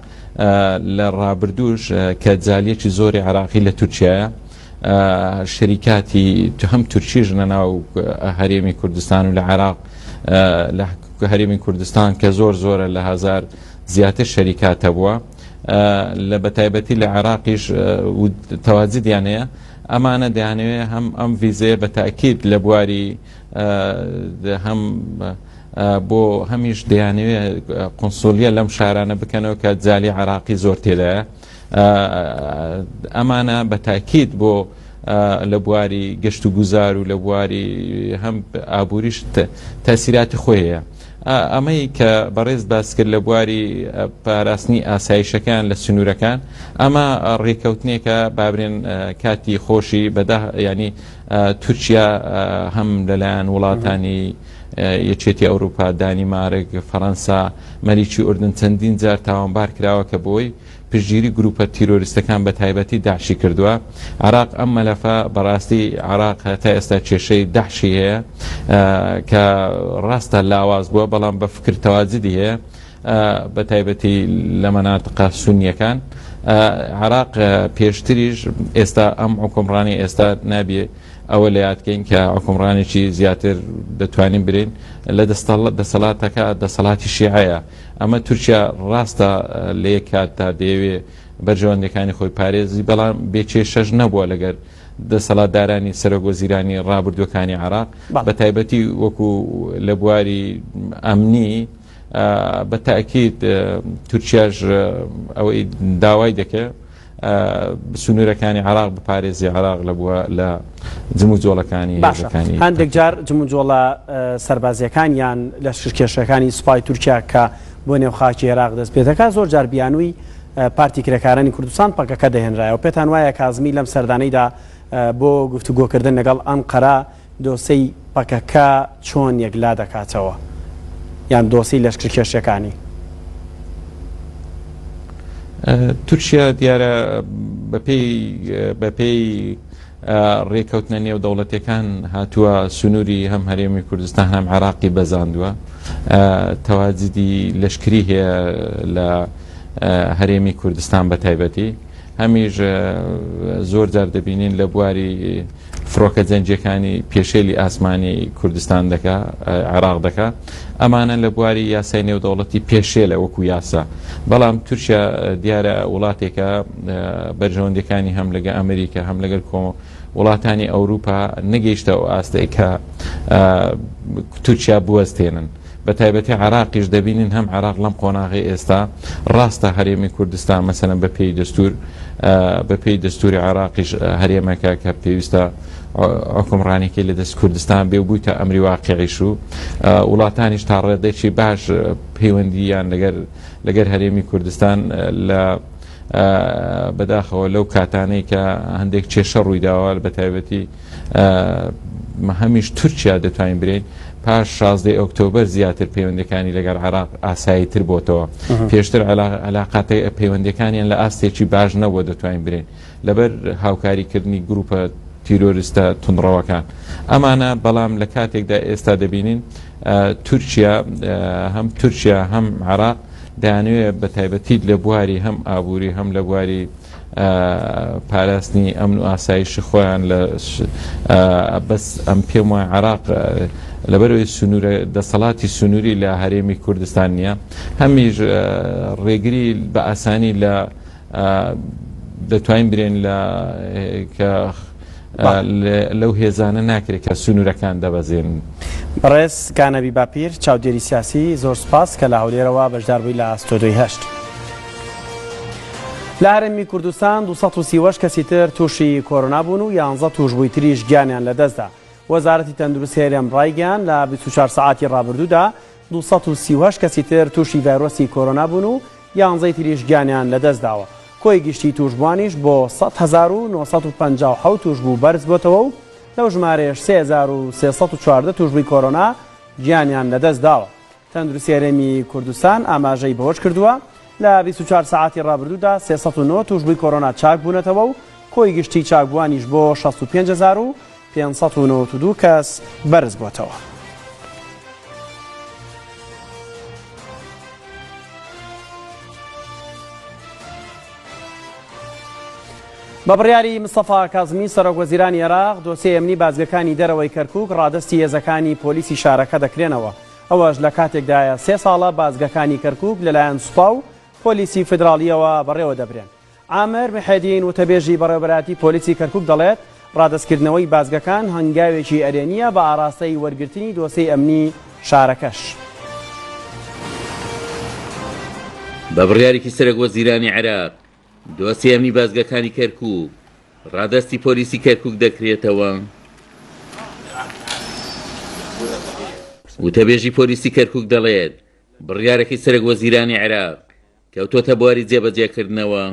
لە ڕابردووش کە جالیەکی زۆری عێراقی لە تورکیایە شەریکاتی هەم تورکیش لە ناو هەرێمی کوردستان و لە عێراق لە هەرێمی کوردستان کە زۆر زۆرە لە هەزار زیاتر شەریکات هەبووە لە بەتایبەتی لە عێراقیش تەواجدیان هەیە ئەمانە دەیانەوێ هەم ئەم ڤیزەیە بە تاکید لە بواری هەم بۆ هەمیش دەیانەوێ قنسولیە لەم شارانە بکەنەوە کە جالی عراقی زۆر تێدایە ئەمانە بە تاکید بۆ لە بواری گەشت و گوزار و لە بواری هەم ئابووریش تەسیراتی خۆی هەیە. ئەمەی کە بەڕێز باس کرد لە بواری پاراستنی ئاسایشەکان لە سنوورەکان ئەمە ڕێکەوتنێکە بابرێن کاتی خۆشی بەدا ینی تورکیا هەم لەلایەن وڵاتانی یەکێتی ئەوروپا دانیمارک فەەنسا مەلیکی ئوردن چەندین جار تاوانبار کراوە کە بۆی پشتگیری گروپە تیرۆریستەکان بە تایبەتی داعشی کردووە. عێراق ئەم مەلەفە بەڕاستی عێراق تا ئێستا کێشەی داعشی هەیە کە ڕاستە لاواز بووە بەڵام بە فکر تەواجدی هەیە بە تایبەتی لە مەناتقە سونیەکان عێراق پێشتریش ئێستا ئەم حکومڕانی ئێستا نابێ ئەوە لە یادکەین کە حکومڕانێکی زیاتر دەتوانین برین لە دەسەڵاتەکە دەسەڵاتی شیعەیە ئەمە تورکیا ڕاستە لە یەک کاتدا دەیەوێ بەرژەوەندیەکانی خۆی پارێزی بەڵام بێ کێشەش نەبووە لەگەر دەسەڵاتدارانی سەرۆک وەزیرانی ڕابردووەکانی عێراق بە تایبەتی وەکو لە بواری ئەمنی بە تاکید تورکیاش ئەوەی داوای دەکرد سنوورەکانی عێراق بپارێزی عێراق لە بووە لە جموجۆڵەکانی باشە هەندێک جار جموجۆڵە سەربازیەکان یان لەشکرکێشەکانی سوپای تورکیا کە بۆ نێو خاکی عێراق دەست پێ دەکات زۆر جار بیانووی پارتی کرێکارانی کوردستان پەکەکە دەهێنرایەوە پێتان وایە کازمی لەم سەردانەیدا بۆ گفتوگۆکردن لەگەڵ ئەنقەرە دۆسێی پەکەکە چۆن یەکلا دەکاتەوە یان دۆسێی لەشکرکێشیەکانی؟ تورکیا دیارە بەپێی بەپێی ڕێکەوتنە نێودەوڵەتیەکان هاتووە سنووری هەم هەرێمی کوردستان هەم عێراقی بەزاندووە تەواجدی لەشکری هەیە لە هەرێمی کوردستان بە تایبەتی هەمیش زۆر جار دەبینین لە بواری فڕۆکە جەنگیەکانی پێشێلی ئاسمانی کوردستان دەکا عێراق دەکا ئەمانە لە بواری یاسای نێودەوڵەتی پێشێلە وەکو یاسا بەڵام تورکیا دیارە وڵاتێکە بەرژەوەندەکانی هەم لەگە ئەمریکا هەم لەگەر کۆ وڵاتانی ئەوروپا نەگەیشتە ئەو ئاستەی کە تورکیا بوەستێنن بە تایبەتی عێراقیش دەبینین هەم عێراق لەم قۆناغەی ئێستا ڕاستە هەرێمی کوردستان مەسەلەن بە پێی دەستور بە پێی دەستوری عێراقیش هەرێمەکە کە پێویستە حکومڕانێکی لە دەست کوردستان بێ و بوویتە ئەمری واقعیش و وڵاتانیش تا ڕێدێکی باش پەیوەندییان لەگەر لەگەر هەرێمی کوردستان لە بەداخەوە لەو کاتانەی کە هەندێک کێشە ڕوویداوە بە تایبەتی هەمیش تورکیا دەتوانین برێین پاش شازدەی ئۆکتۆبەر زیاتر پەیوەندەکانی لەگەڵ عێراق ئاسایی تر بۆتەوە پێشتر علاقاتە پەیوەندەکانیان لە ئاستێکی باش نەبووە دەتوانین برێن لەبەر هاوکاریکردنی گروپە تیرۆریستە تونڕەوەکان ئەمانە بەڵام لە کاتێکدا ئێستا دەبینین تورکیا هەم تورکیا هەم عێراق دەیانەوێت بە تایبەتی لە بواری هەم ئابووری هەم لە بواری پاراستنی ئەمن و ئاسایشی خۆیان لە بەس ئەم پێم وایە عێراق لەبەرەوەی سنوورە دەسەڵاتی سنووری لە هەرێمی کوردستان نییە هەمیش ڕێگری بە ئاسانی لە دەتوانین برێن لە کە لەو هێزانە ناکرێت کە سنوورەکان دەبەزێنن. بەڕێز کانەبی باپیر چاودێری سیاسی زۆر سوپاس کە لە هەولێرەوە بەشداربووی لە ستۆدیۆی هەشت. لە هەرێمی کوردستان 238 کەسی تر تووشی کۆرۆنا بوون و یانزە تووشبووی تریش گیانیان لەدەستدا. وەزارەتی تەندروستی هەرێم ڕایگەیاند لە 24 سەعاتی ڕابردوودا 238 کەسی تر تووشی ڤایرۆسی کۆرۆنا بوون و یانزەی تریش گیانیان لەدەستداوە. کۆی گشتی تووشبووانیش بۆ 100,957 تووشبوو بەرزبووەتەوە و لەو ژمارەیەش 3314 تووشبووی کۆرۆنا گیانیان لەدەستداوە. تەندروستی هەرێمی کوردستان ئاماژەی بەوەشکردووە، لە 24 سەعاتی ڕابردوودا 309 تووشبووی کۆرۆنا چاکبوونەتەوە و کۆی گشتی چاکبووانیش بۆ 65592 کەس بەرزبووەتەوە. بە بڕیاری مستەفا کازمی سەرۆک وەزیرانی عێراق، دۆسیەی ئەمنی بازگەکانی دەرەوەی کەرکوک ڕادەستی هێزەکانی پۆلیسی شارەکە دەکرێنەوە، ئەوەش لە کاتێکدایە سێ ساڵە بازگەکانی کەرکوک لەلایەن سوپا و پۆلیسی فیدراڵییەوە بەڕێوە دەبرێن. عامر محێدین وتەبێژی بەڕێوەبەرایەتی پۆلیسی کەرکوک دەڵێت، ڕادەستکردنەوەی بازگەکان هەنگاوێکی ئەرێنییە بە ئاراستەی وەرگرتنی دۆسێی ئەمنی شارەکەش. بە بڕیارێکی سەرۆک وەزیرانی عێراق، دۆسێی ئەمنی بازگەکانی کەرکوک ڕادەستی پۆلیسی کەرکوک دەکرێتەوە. وتەبێژی پۆلیسی کەرکوک دەڵێت، بڕیارەکەی سەرۆک وەزیرانی عێراق کەوتۆتە بواری جێبەجێکردنەوە.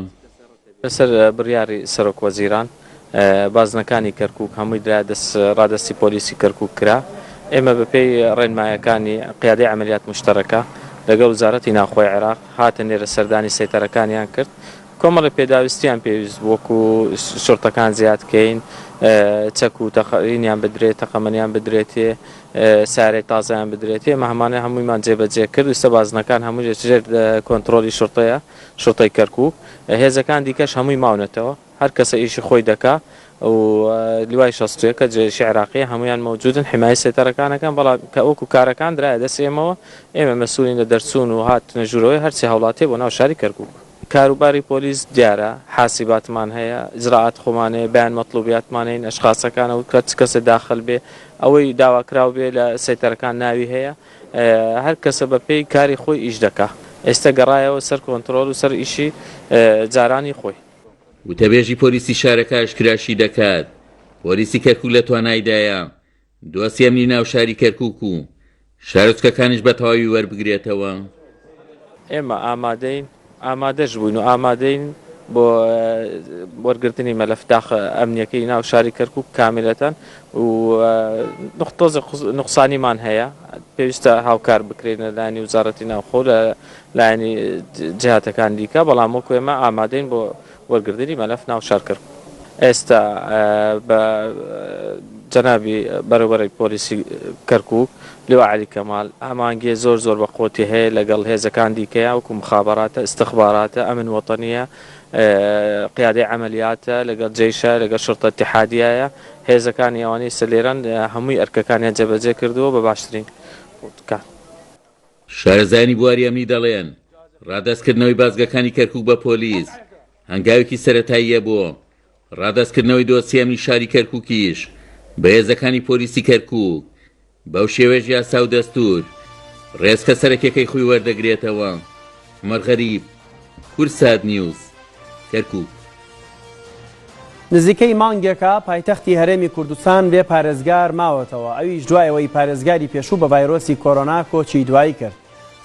لەسەر بڕیاری سەرۆک وەزیران بازنەکانی کەرکوک هەمووی درایە دەست ڕادەستی پۆلیسی کەرکوک کرا. ئێمە بەپێی ڕێنمایەکانی قیادەی عەمەلیات موشتەرەکە لەگەڵ وزارەتی ناوخۆی عێراق هاتن لێرە سەردانی سەیتەرەکانیان کرد. کۆمەڵێک پێداویستیان پێویست بوو وەکو شوڕتەکان زیاد کەین، چەک و تەقەینیان بدرێت، تەقەمەنیان بدرێتێ، سەیارەی تازەیان بدرێتێ، ئێمە هەمانە هەموویمان جێبەجێ کرد، ئیستا بازنەکان هەمووی لە ژێر کۆنتڕۆڵی شوڕتەیە، شوڕتەی کەرکووک، هێزەکان دیکەش هەمووی ماونەتەوە، هەر کەسە ئیشی خۆی دەکا و لیوای 61 کە جەیشی عێراقیە هەموویان مەوجودن حیمایەی سەیتەرەکان ئەکەن، بەڵام کە وەکو کارەکان درایە دەست ئێمەوە، ئێمە مەسئولین لە دەرچوون و هاتنە ژوورەوەی هەرچی هاوڵاتیە بۆ ناو شاری کەرکووک. کاروباری پۆلیس دیارە، حاسیباتمان هەیە، ئیجرائات خۆمان هەیە، بەیان مەتلوبیاتمان هەین، ئەشخاسەکانە و چ کەسێ داخل بێ، ئەوەی داواکراو بێ لە سەیتەرەکان ناوی هەیە، هەر کەسە بە پێی کاری خۆی ئیش دەکا. ئێستە گەڕایەوە سەر کۆنترۆل و سەر ئیشی جارانی خۆی. وتەبێژی پۆلیسی شارەکە ئاشکراشی دەکات، پۆلیسی کەرکوک لە توانایدایە دۆسیەی ئەمنی ناو شاری کەرکوک و شارۆچکەکانیش بە تەواوی وەربگرێتەوە. ئێمە ئامادەین، ئامادەش بووین و ئامادەین بۆ وەرگرتنی مەلەف داخە ئەمنیەکەی ناو شاری کەرکوک کاملەتەن و تۆزێک نوقسانیمان هەیە پێویستە هاوکار بکرێن لە لایەنی وزارەتی ناوخۆ لە لایەنی جیهاتەکان دیکە بەڵام وەکو ئێمە ئامادەین بۆ وەرگرتنی مەلەف ناو شار کەرکوک. ئێستا بە جەنابی بەڕێوبەری پۆلیسی کەرکوک لیوا عەلی کەمال هەمانگیە زۆر زۆر بە قوتی هەیە لەگەڵ هێزەکان دیکەیە وەکو مخابەراتە ئیستخباراتە ئەمن وەتەنیە قیادەی عەمەلیاتە لەگەڵ جەیشە لەگەڵ شرتە ئیتیحادیایە هێزەکانی ئەوانەی ئێستا لێرەن هەمووی ئەرکەکانیان جێبەجێ کردووە بە باشترین کات. شارەزایانی بواری ئەمنی دەڵێن، ڕادەستکردنەوەی بازگەکانی کەرکوک بە پۆلیس هەنگاوێکی سەرەتاییە بۆ ڕادەستکردنەوەی دۆسیەی ئەمنی شاری کەرکوکیش بە هێزەکانی پۆلیسی کەرکوک، بەو شێوەیەش یاسا و دەستور ڕێچکە سەرەکیەکەی خۆی وەردەگرێتەوە. عومەر غەریب، کوردسات نیوز، کەرکوک. نزیکەی مانگێکە پایتەختی هەرێمی کوردستان بێ پارێزگار ماوەتەوە، ئەویش دوای ئەوەی پارێزگاری پێشوو بە ڤایرۆسی کۆرۆنا کۆچی دوایی کرد.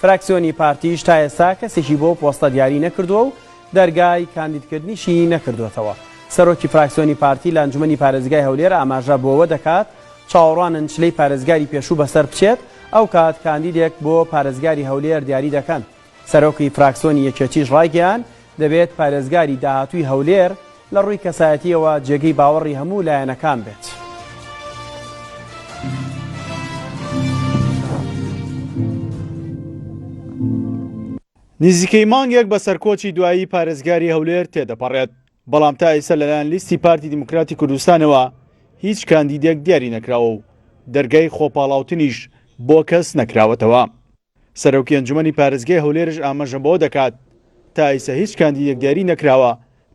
فراکسیۆنی پارتیش تا ئێستا کەسێکی بۆ پۆستە دیاری نەکردووە و دەرگای کاندیدکردنیشی نەکردووەتەوە. سەرۆکی فراکسیۆنی پارتی لە ئەنجومەنی پارێزگای هەولێر ئاماژە بۆوە دەکات، چاوەڕوانن چلەی پارێزگاری پێشوو بەسەر بچێت، ئەوکات کاندیدێک بۆ پارێزگاری هەولێر دیاری دەکەن. سەرۆکی فراکسۆنی یەکێتیش ڕایگەیاند، دەبێت پارێزگاری داهاتووی هەولێر لە ڕووی کەسایەتییەوە جێگەی باوەڕی هەموو لایەنەکان بێت. نزیکەی مانگێک بەسەر کۆچی دوایی پارێزگاری هەولێر تێدەپەڕێت، بەڵام تا ئێستا لەلایەن لیستی پارتی دیموکراتی کوردستانەوە هیچ کاندیدێک دیاری نەکراوە و دەرگای خۆپاڵاوتنیش بۆ کەس نەکراوەتەوە. سەرۆکی ئەنجومەنی پارێزگای هەولێرش ئاماژە بەوە دەکات، تا ئیستا هیچ کاندیدێک دیاری نەکراوە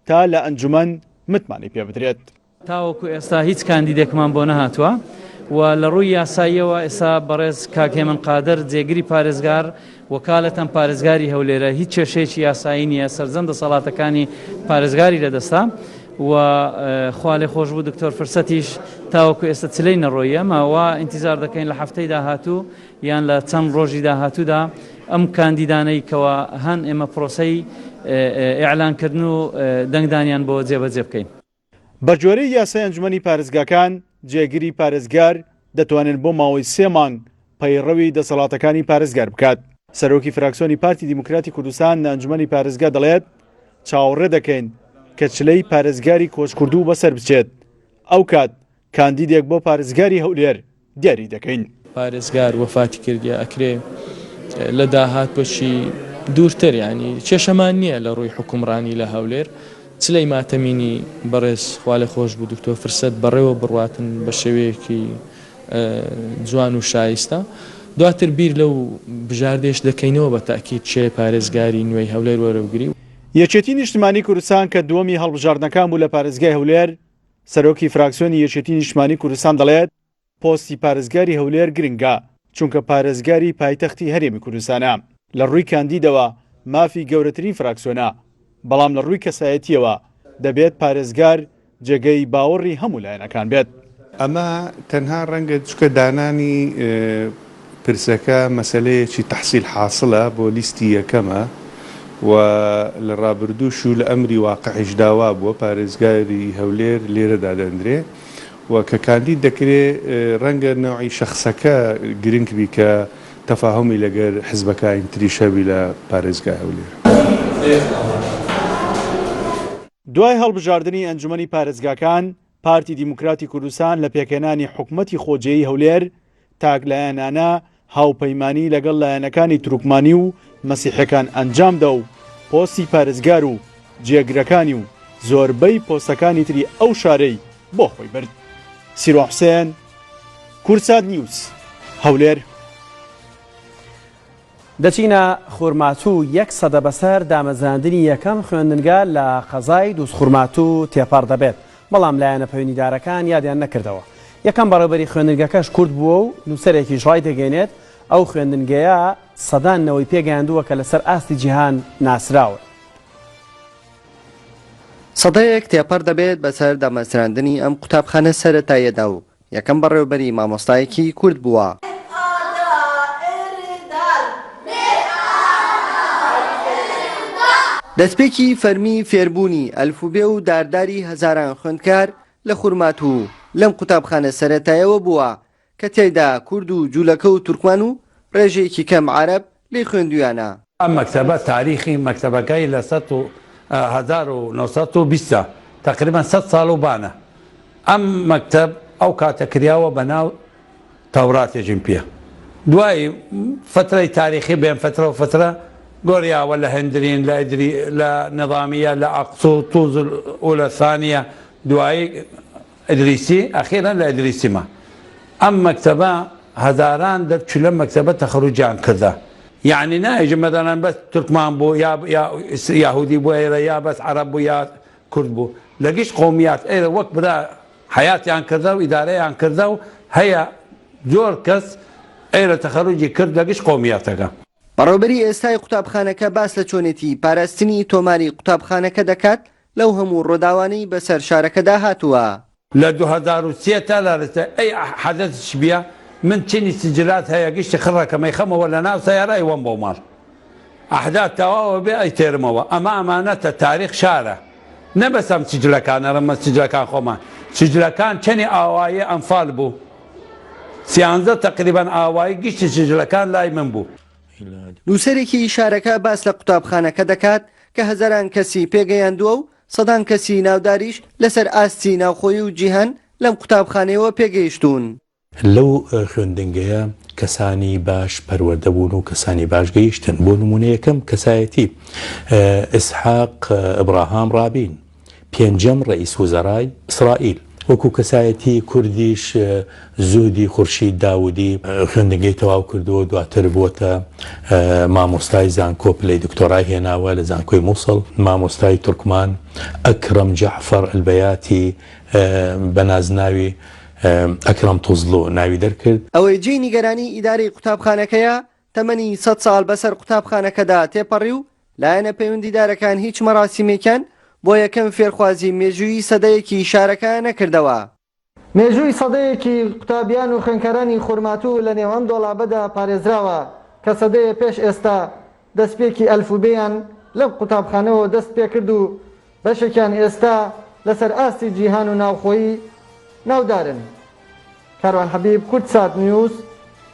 تا لە ئەنجومەن متمانەی پێبدرێت. تاوەکو ئێستا هیچ کاندیدێکمان بۆ نەهاتووە و لە ڕووی یاساییەوە ئێستا بەڕێز کاک هێمن قادر جێگری پارێزگار وەکالەتەن پارێزگاری هەولێرە هیچ کێشەیەکی یاسایی نییە سەرجەم دەسەڵاتەکانی پارێزگاری لەدەستە و خوا لێخۆشبوو دکتۆر فرسەتیش تاوەکو ئێستا چلەی نەڕۆییە ئەمە وا ئینتیزار دەکەین لە هەفتەی داهاتوو یان لە چەند ڕۆژی داهاتوودا ئەم کاندیدانەی کەوا هەن ئێمە پرۆسەی ئیعلانکردن و دەنگدانیان بۆ جێبەجێ بکەین. بەگوێرەی یاسای ئەنجومەنی پارێزگاکان، جێگری پارێزگار دەتوانێت بۆ ماوەی سێ مانگ پەیڕەوی دەسەڵاتەکانی پارێزگار بکات. سەرۆکی فراکسیۆنی پارتی دیموکراتی کوردستان لە ئەنجومەنی پارێزگا دەڵێت، چاوەڕێ دەکەین کە چلەی پارێزگاری کۆچکردوو بەسەر بچێت، ئەوکات کاندیدێک بۆ پارێزگاری هەولێر دیاری دەکەین. پارێزگار وەفاتی کردیە ئەکرێ لە داهاتوەکی دوورتر یانی کێشەمان نییە لە ڕووی حوکمڕانی لە هەولێر. چلەی ماتەمینی بەڕێز خوالێخۆشبوو دکتۆر فرسەت بەڕێوە بڕواتن بە شێوەیەکی جوان و شایستە. دواتر بیر لەو بژاردەیەش دەکەینەوە بە تەئکید کێ پارێزگاری نوێی هەولێر وەربگری. یەکێتی نیشتمانی کوردستان کە دووەمی هەڵبژاردنەکان بوو لە پارێزگای هەولێر، سەرۆکی فراکسیۆنی یەکێتی نیشتمانی کوردستان دەڵێت، پۆستی پارێزگاری هەولێر گرنگە، چونکە پارێزگاری پایتەختی هەرێمی کوردستانە، لە ڕووی کاندیدەوە مافی گەورەترین فراکسیۆنە، بەڵام لە ڕووی کەسایەتییەوە دەبێت پارێزگار جێگەی باوەڕی هەموو لایەنەکان بێت. ئەمە تەنها ڕەنگە چونکە دانانی پرسەکە مەسەلەیەکی تەحسیل حاسڵە بۆ لیستی یەکەمە و لە ڕابردووش و لە ئەمری واقعیشدا وابووە پارێزگاری هەولێر لێرە دادەندرێ و کە کاندید دەکرێ ڕەنگە نەوعی شەخسەکە گرنگ بی کە تەفاهومی لەگەر حزبەکانی تریش هەبی لە پارێزگای هەولێر. دوای هەڵبژاردنی ئەنجومەنی پارێزگاکان، پارتی دیموکراتی کوردستان لە پێکهێنانی حکومەتی خۆجێیی هەولێر، تاکلایەنانە هاوپەیمانی لەگەڵ لایەنەکانی تورکمانی و مەسیحیەکان ئەنجامدا و پۆستی پارێزگار و جێگرەکانی و زۆربەی پۆستەکانی تری ئەو شارەی بۆ خۆی برد. سیروان حوسێن، کوردسات نیوز، هەولێر. دەچینە خورماتوو، یەک سەدە بەسەر دامەزراندنی یەکەم خوێندنگا لە قەزای دووزخورماتوو تێپەڕ دەبێت، بەڵام لایەنە پەیوەندیدارەکان یادیان نەکردەوە. یەکەم بەڕێوبەری خوێندنگەکەش کورد بووە و نووسەرێکیش ڕایدەگەیەنێت، ئەو خوێندنگەیە سەدان نەوەی پێگەیاندووە کە لەسەر ئاستی جیهان ناسراون. سەدەیەک تێپەڕ دەبێت بەسەر دامەزراندنی ئەم قوتابخانە سەرەتاییەدا و یەکەم بەڕێوەبەری مامۆستایەکی کورد بووە. دەستپێکی فەرمی فێربوونی ئەلفوبێ و دارداری هەزاران خوێندکار لە خورماتوو لەم قوتابخانە سەرەتایەوە بووە کە تیایدا کورد و جولەکە و تورکمان و ڕێژەیەکی کەم عەرەب لێی خوێندوویانە. ئەم مەکتەبە تاریخی مەکتەبەکەی لە 1920 ە تەقریبەن سەد ساڵ و بانە ئەم مەکتەب ئەو کاتە کریاوە بە ناو تەوراتێکیم پێ دوای فترەی تاریخی بێن فترە و فترە گۆریاوە لە هندرین لە ئیدری لە نظامیە لە ئەقسو توز الاولى الثانیە دوایی ئیدریسی ئەخیرا لە ئیدریسی ما ئەم مەکتەبە هەزاران دەرچوو لەم مەکتەبە تەخەروجیان کردە یەعنی نایژم مەسەلەن بەس تورکمان بوو یا یا یاهودی بوو ئێرە یا بەس عەرەب بوو یا کورد بوو لە گشت قەومیات ئێرە وەک برا حەیاتیان کردە و ئیدارەیان کردە و هەیە زۆر کەس ئێرە تەخەروجی کرد لە گشت قەومیاتەکە. بەڕێوبەری ئێستای قوتابخانەکە باس لە چۆنێتی پاراستنی تۆماری قوتابخانەکە دەکات لەو هەموو ڕۆداوانەی بەسەر شارەکەدا هاتووە. لە 2003 تا لە رستە ئەی حەدەث شبیە من چنی سجلات هەیە گشتی خڕەکەم ئەیخەمەوە لە ناو سەیارە ئەیوەم بۆ ماڵ ئەحدات تەواوە بێ ئەیتێرمەوە ئەمە ئەمانەتە تاریخ شارە نە بەس ئەم سجلەکان ئەرەمە سجلەکان خۆمان سجلەکان چەنی ئاوایی ئەنفال بوو سیانزە تەقریبەن ئاوایی گشتی سجلەکان لای من بوو. نووسەرێکی شارەکە باس لە قوتابخانەکە دەکات کە هەزاران کەسی پێگەیاندووە و سەدان کەسی ناوداریش لەسەر ئاستی ناوخۆیی و جیهان لەم قوتابخانەیەوە پێگەیشتوون. لەو خوێندنگەیە کەسانی باش پەروەردە بوون و کەسانی باش گەیشتن، بۆ نموونە یەکەم کەسایەتی، ئیسحاق ئەبراهام ڕابین، پێنجەم ڕەئیس وزەرای ئیسرائیل. وەکو کەسایەتی کوردیش زوهدی خورشید داودی خوێندنگەی تەواو کردووە و دواتر بووەتە مامۆستای زانکۆ پلەی دکتۆرای هێناوە لە زانکۆی موسڵ. مامۆستای تورکمان ئەکرەم جەعفەر ئەلبەیاتی بە نازناوی ئەکرەم توزڵو ناوی دەرکرد. ئەوەی جێی نیگەرانی ئیدارەی قوتابخانەکەیە، تەمەنی سەد ساڵ بەسەر قوتابخانەکەدا تێپەڕی و لایەنە پەیوەندیدارەکان هیچ مەراسیمێکیان بۆ یەکەم فێرخوازی مێژوویی سەدەیەکی شارەکە نەکردەوە. مێژووی سەدەیەکی قوتابیان و خوێندکارانی خورماتوو لە نێو ئەم دۆڵابەدا پارێزراوە کە سەدەیە پێش ئێستا دەستپێکی ئەلفوبێیان لەم قوتابخانەوە دەست پێکرد و بەشێکیان ئێستا لەسەر ئاستی جیهان و ناوخۆیی ناودارن. کاروان حەبیب، کوردسات نیوز،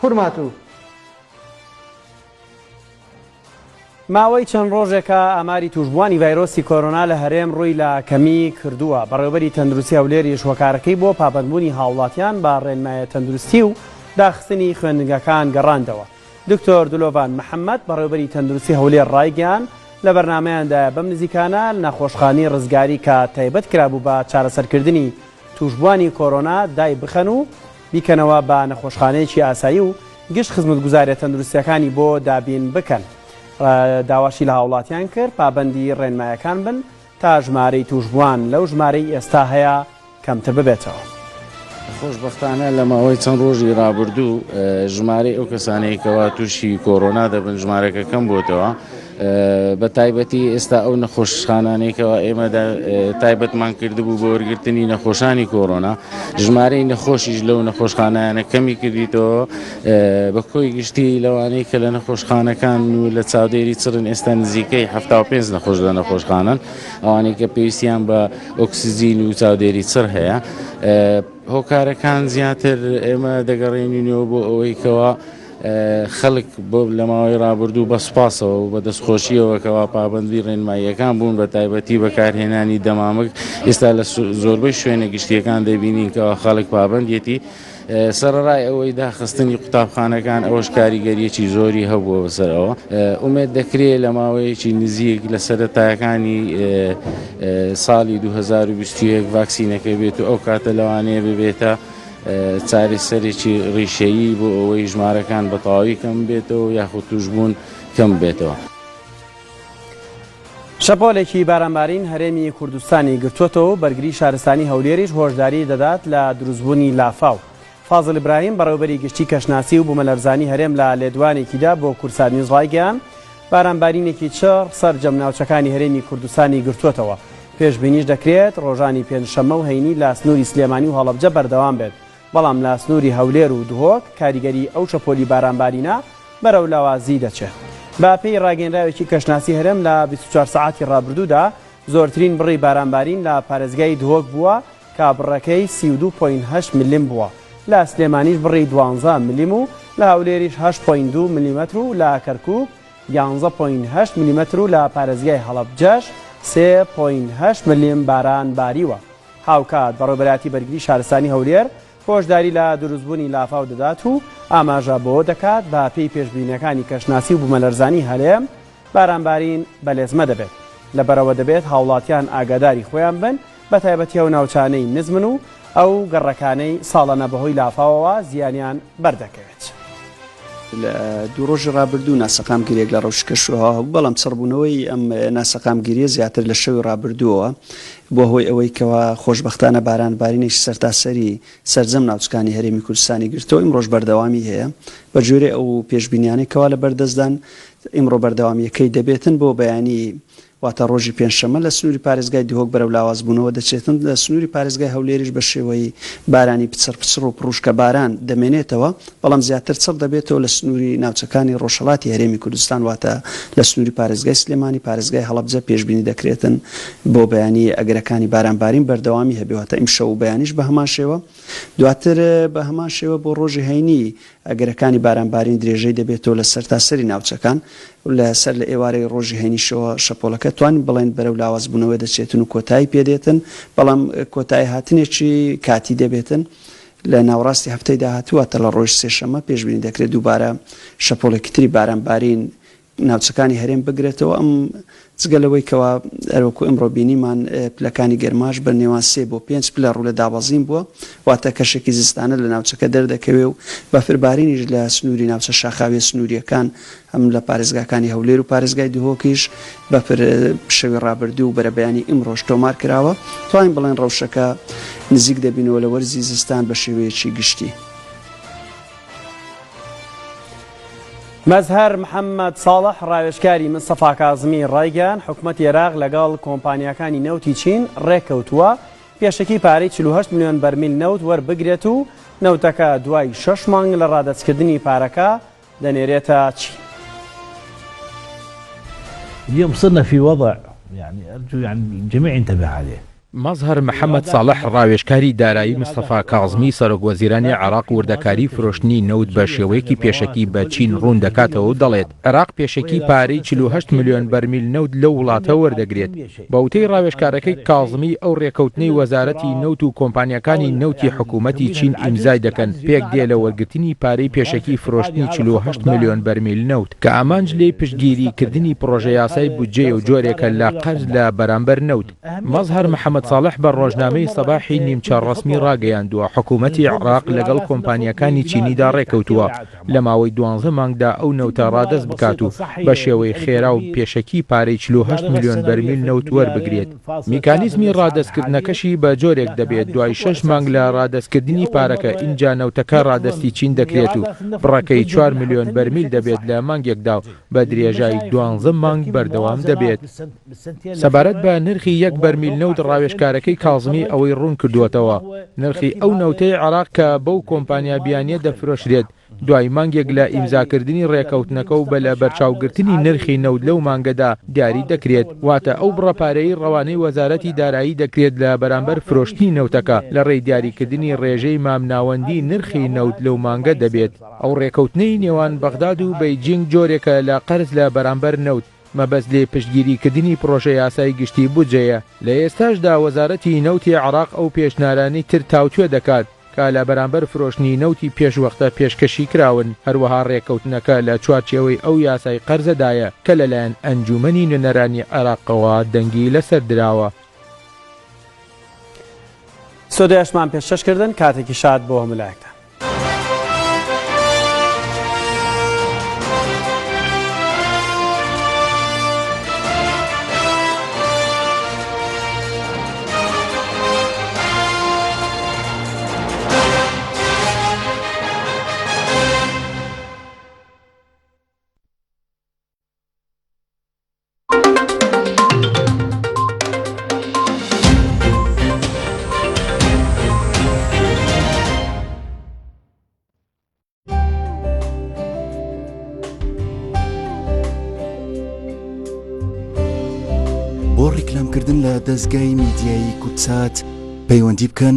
خورماتوو. ماوەی چەند ڕۆژێکە ئاماری تووشبووانی ڤایرۆسی کۆرۆنا لە هەرێم ڕووی لە کەمی کردووە، بەڕێوەبەری تەندروستی هەولێریش هۆکارەکەی بۆ پابەندبوونی هاوڵاتیان بە ڕێنمایە تەندروستی و داخستنی خوێندنگەکان گەڕاندەوە. دکتۆر دلۆڤان محەمەد، بەڕێوەبەری تەندروستی هەولێر ڕایگەیاند، لە بەرنامەیاندایە بەم نزیکانە نەخۆشخانەی ڕزگاری کە تایبەت کرابوو بە چارەسەرکردنی تووشبووانی کۆرۆنا دای بخەن و بیکەنەوە بە نەخۆشخانەیەکی ئاسایی و گشت خزمەتگوزاریە تەندروستیەکانی بۆ دابین بکەن. داواشی لە هاوڵاتیان کرد پابەندی ڕێنمایەکان بن تا ژمارەی تووشبووان لەو ژمارەی ئێستا هەیە کەمتر ببێتەوە. خۆشبەختانە لە ماوەی چەند ڕۆژی ڕابردوو ژمارەی ئەو کەسانەی کەوا تووشی کۆرۆنا دەبن ژمارەکە کەم بۆتەوە بە تایبەتی ئێستا ئەو نەخۆشخانانەی کەوا ئێمە تایبەتمان کردبوو بۆ وەرگرتنی نەخۆشانی کۆرۆنا ژمارەی نەخۆشیش لەو نەخۆشخانانە کەمی کردیتەوە بە کۆی گشتی لەوانەی کە لە نەخۆشخانەکان و لە چاودێری چڕن ئێستا نزیکەی 75 نەخۆش لە نەخۆشخانەن ئەوانەی کە پێویستیان بە ئۆکسجین و چاودێری چڕ هەیە هۆکارەکان زیاتر ئێمە دەگەڕێنینەوە بۆ ئەوەی کەوا خەڵک بۆ لە ماوەی ڕابردوو بە سوپاسەوە و بە دەستخۆشیەوە کەوا پابەندی ڕێنماییەکان بوون بە تایبەتی بەکارهێنانی دەمامک ئێستا لە زۆربەی شوێنە گشتیەکان دەبینین کەوا خەڵک پابەندیەتی سەرەڕای ئەوەی داخستنی قوتابخانەکان ئەوەش کاریگەریەکی زۆری هەبووە بەسەر ئەوە ئومێد دەکرێت لە ماوەیەکی نزیک لە سەرەتاکانی ساڵی 2021 ڤاکسینەکە بێت و ئەو کاتە لەوانەیە ببێتە چارەسەرێکی ڕیشەیی بۆ ئەوەی ژمارەکان بە تەواوی کەم بێتەوە یاخود توشبوون کەم بێتەوە. شەپۆلێکی بارانبارین هەرێمی کوردستانی گرتووەتەوە و بەرگری شارستانی هەولێریش هۆشداری دەدات لە دروستبوونی لافاو. فازڵ ئیبراهیم بەڕێوەبەری گشتی کەشناسی و بومەلەرزانی هەرێم لە لێدوانێکیدا بۆ کوردسات نیوز ڕایگەیاند، بارانبارینێکی چڕ سەرجەم ناوچەکانی هەرێمی کوردستانی گرتووەتەوە، پێشبینیش دەکرێت ڕۆژانی پێنجشەممە و هەینی لە سنووری سلێمانی و هەڵەبجە بەردەوام بێت، بەڵام لە سنووری هەولێر و دهۆک کاریگەریی ئەو شەپۆلی بارانبارینە بەرەو لاوازی دەچێت. بە پێی ڕاگەیەنراوێکی کەشناسی هەرێم لە 24 سەعاتی ڕابردوودا زۆرترین بڕی بارانبارین لە پارێزگای دهۆک بووە کە بڕەکەی 32.8 ملم بووە، لە سلێمانیش بڕی دوانزە ملم و لە هەولێریش هەشت point دوو ملیمەتر و لە کەرکووک یانزە point هەشت ملیمەتر و لە پارێزگای هەڵەبجەش سێ point هەشت ملم باران باریوە. هاوکات بەڕێوەبەرایەتی بەرگری شارستانی هەولێر هۆشداری لە دروستبوونی لافاو دەدات و ئاماژە بەوە دەکات بە پێی پێشبینیەکانی کەشناسی و بومەلەرزانی هەرێم بارانبارین بەلێزمە دەبێت لەبەرئەوە دەبێت هاوڵاتیان ئاگاداری خۆیان بن بەتایبەتی ئەو ناوچانەی نزمن و ئەو گەڕەکانەی ساڵانە بەهۆی لافاوەوە زیانیان بەردەکەوێت. لە دوو ڕۆژی ڕابردوو ناسەقامگیرییەک لە ڕەوشی کەشوهەوا هەبوو، بەڵام چڕبوونەوەی ئەم ناسەقامگیرییە زیاتر لە شەوی ڕابردووەوە بووە هۆی ئەوەی کەوا خۆشبەختانە باران بارینێکی سەرتاسەری سەرجەم ناوچەکانی هەرێمی کوردستانی گرتەوە، ئیمڕۆش بەردەوامی هەیە بە گوێرەی ئەو پێشبینیانەی کەوا لە بەردەستدان ئیمڕۆ بەردەوامییەکەی دەبێتن بۆ بەیانی واتە ڕۆژی پێنجشەممە لە سنووری پارێزگای دهۆک بەرەو لاوازبوونەوە دەچێتن، لە سنووری پارێزگای هەولێریش بە شێوەی بارانی پچڕ پچڕ و پڕووشکە باران دەمێنێتەوە، بەڵام زیاتر چڕ دەبێتەوە لە سنووری ناوچەکانی ڕۆژهەڵاتی هەرێمی کوردستان واتە لە سنووری پارێزگای سلێمانی، پارێزگای هەڵەبجە پێشبینی دەکرێتن بۆ بەیانی ئەگەرەکانی بارانبارین بەردەوامی هەبێ واتە ئیمشەو و بەیانیش بە هەمان شێوە دواتر بە هەمان شێوە بۆ ڕۆژی هەینی ئەگەرەکانی بارانبارین درێژەی دەبێتەوە لە سەرتاسەری ناوچەکان و لە سەر لە ئێوارەی ڕۆژی هەینیشەوە شەپۆلەکە توانین بڵێین بەرەو لاوازبوونەوە دەچێتن و کۆتایی پێدێتن بەڵام کۆتایی هاتنێکی کاتی دەبێتن لە ناوەڕاستی هەفتەی داهاتوو واتە لە ڕۆژی سێشەممە پێشبینی دەکرێت دووبارە شەپۆلێکی تری بارانبارین ناوچەکانی هەرێم بگرێتەوە، ئەم جگە لەوەی کەوا هەروەکو ئمڕۆ بینیمان پلەکانی گەرماش بە نێوان سێ بۆ پێنج پلە ڕوو لە دابەزین بووە، واتە کەشێکی زستانە لە ناوچەکە دەردەکەوێ و بەفربارینیش لە سنووری ناوچە شاخاویە سنوورییەکان هەم لە پارێزگاکانی هەولێر و پارێزگای دهۆکیش بەفر شەوی ڕابردوو و بەرەبەیانی ئیمڕۆش تۆمار کراوە، توانین بڵێین ڕەوشەکە نزیک دەبینەوە لە وەرزی زستان بە شێوەیەکی گشتی. مەزهەر محەممەد ساڵح ڕاوێژکاری مستەفا کازمی ڕایگەیاند، حکومەتی عێراق لەگەڵ کۆمپانیاکانی نەوتی چین ڕێککەوتووە پێشەکی پارەی 48 ملیۆن بەرمیل نەوت وەربگرێت و نەوتەکە دوای شەش مانگ لە ڕادەستکردنی پارەکە دەنێرێتە چین. اليوم صرنا في وضع يعني أرجو يعني الجميع ينتبه عليه. مەزهەر محەمەد ساڵح ڕاوێژکاری دارایی مستەفا کازمی سەرۆک وەزیرانی عێراق وردەکاری فرۆشتنی نەوت بە شێوەیەکی پێشەکی بە چین ڕوون دەکاتەوە و دەڵێت عێراق پێشەکی پارەی 48 ملیۆن بەرمیل نەوت لەو وڵاتە وەردەگرێت. بە وتەی ڕاوێژکارەکەی کازمی ئەو ڕێکەوتنەی وەزارەتی نەوت و کۆمپانیاکانی نەوتی حکوومەتی چین ئیمزای دەکەن پێک دێ لە وەرگرتنی پارەی پێشەکی فرۆشتنی 48 ملیۆن بەرمیل نەوت کە ئامانج لێی پشتگیری کردنی پڕۆژەیاسای بودجەیە و جۆرێکە لە قەرز لە بەرامبەر نەوت. مەزهەر محەمەد ساڵح بە ڕۆژنامەی سەباحی نیمچە ڕەسمی ڕاگەیاندووە، حکوومەتی عێراق لەگەڵ کۆمپانیاکانی چینیدا ڕێکەوتووە لە ماوەی دوانزە مانگدا ئەو نەوتە ڕادەست بکات و بە شێوەی خێرا و پێشەکی پارەی 48 ملیۆن بەرمیل نەوت وەربگرێت. میکانیزمی ڕادەستکردنەکەشی بە جۆرێک دەبێت دوای شەش مانگ لە ڕادەستکردنی پارەکە ئینجا نەوتەکە ڕادەستی چین دەکرێت و بڕەکەی چوار ملیۆن بەرمیل دەبێت لە مانگێکدا و بە درێژای دوانزە مانگ بەردەوام دەبێت. سەبارەت بە نرخی یەک بەرمیل نەوت ڕاوێژکارەکەی کازمی ئەوەی ڕوونکردووەتەوە، نرخی ئەو نەوتەی عێراق کە بەو کۆمپانیا بیانییە دەفرۆشرێت دوای مانگێک لە ئیمزاکردنی ڕێکەوتنەکە و بە لەبەرچاوگرتنی نرخی نەوت لەو مانگەدا دیاری دەکرێت، واتە ئەو بڕە پارەیەی ڕەوانەی وەزارەتی دارایی دەکرێت لە بەرامبەر فرۆشتنی نەوتەکە لە ڕێی دیاریکردنی ڕێژەی مامناوەندی نرخی نەوت لەو مانگە دەبێت. ئەو ڕێکەوتنەی نێوان بەغداد و بەیجینگ جۆرێکە لە قەرز لە بەرامبەر نەوت، مەبەست لێی پشتگیریکردنی پڕۆژە یاسای گشتی بودجەیە. لە ئێستاشدا وەزارەتی نەوتی عێراق ئەو پێشنارانەی تر تاوتوێ دەکات کە لە بەرامبەر فرۆشتنی نەوتی پێشوەختە پێشکەشی کراون، هەروەها ڕێککەوتنەکە لە چوارچێوەی ئەو یاسای قەرزەدایە کە لەلایەن ئەنجوومەنی نوێنەرانی عێراقەوە دەنگی لەسەر دراوە. ستۆدیۆشمان پێشکەش کردن، کاتێکی شاد بۆ هەموو لایەکتان. بۆ ڕیکلامکردن لە دەزگای میدیایی کوردسات پەیوەندی بکەن.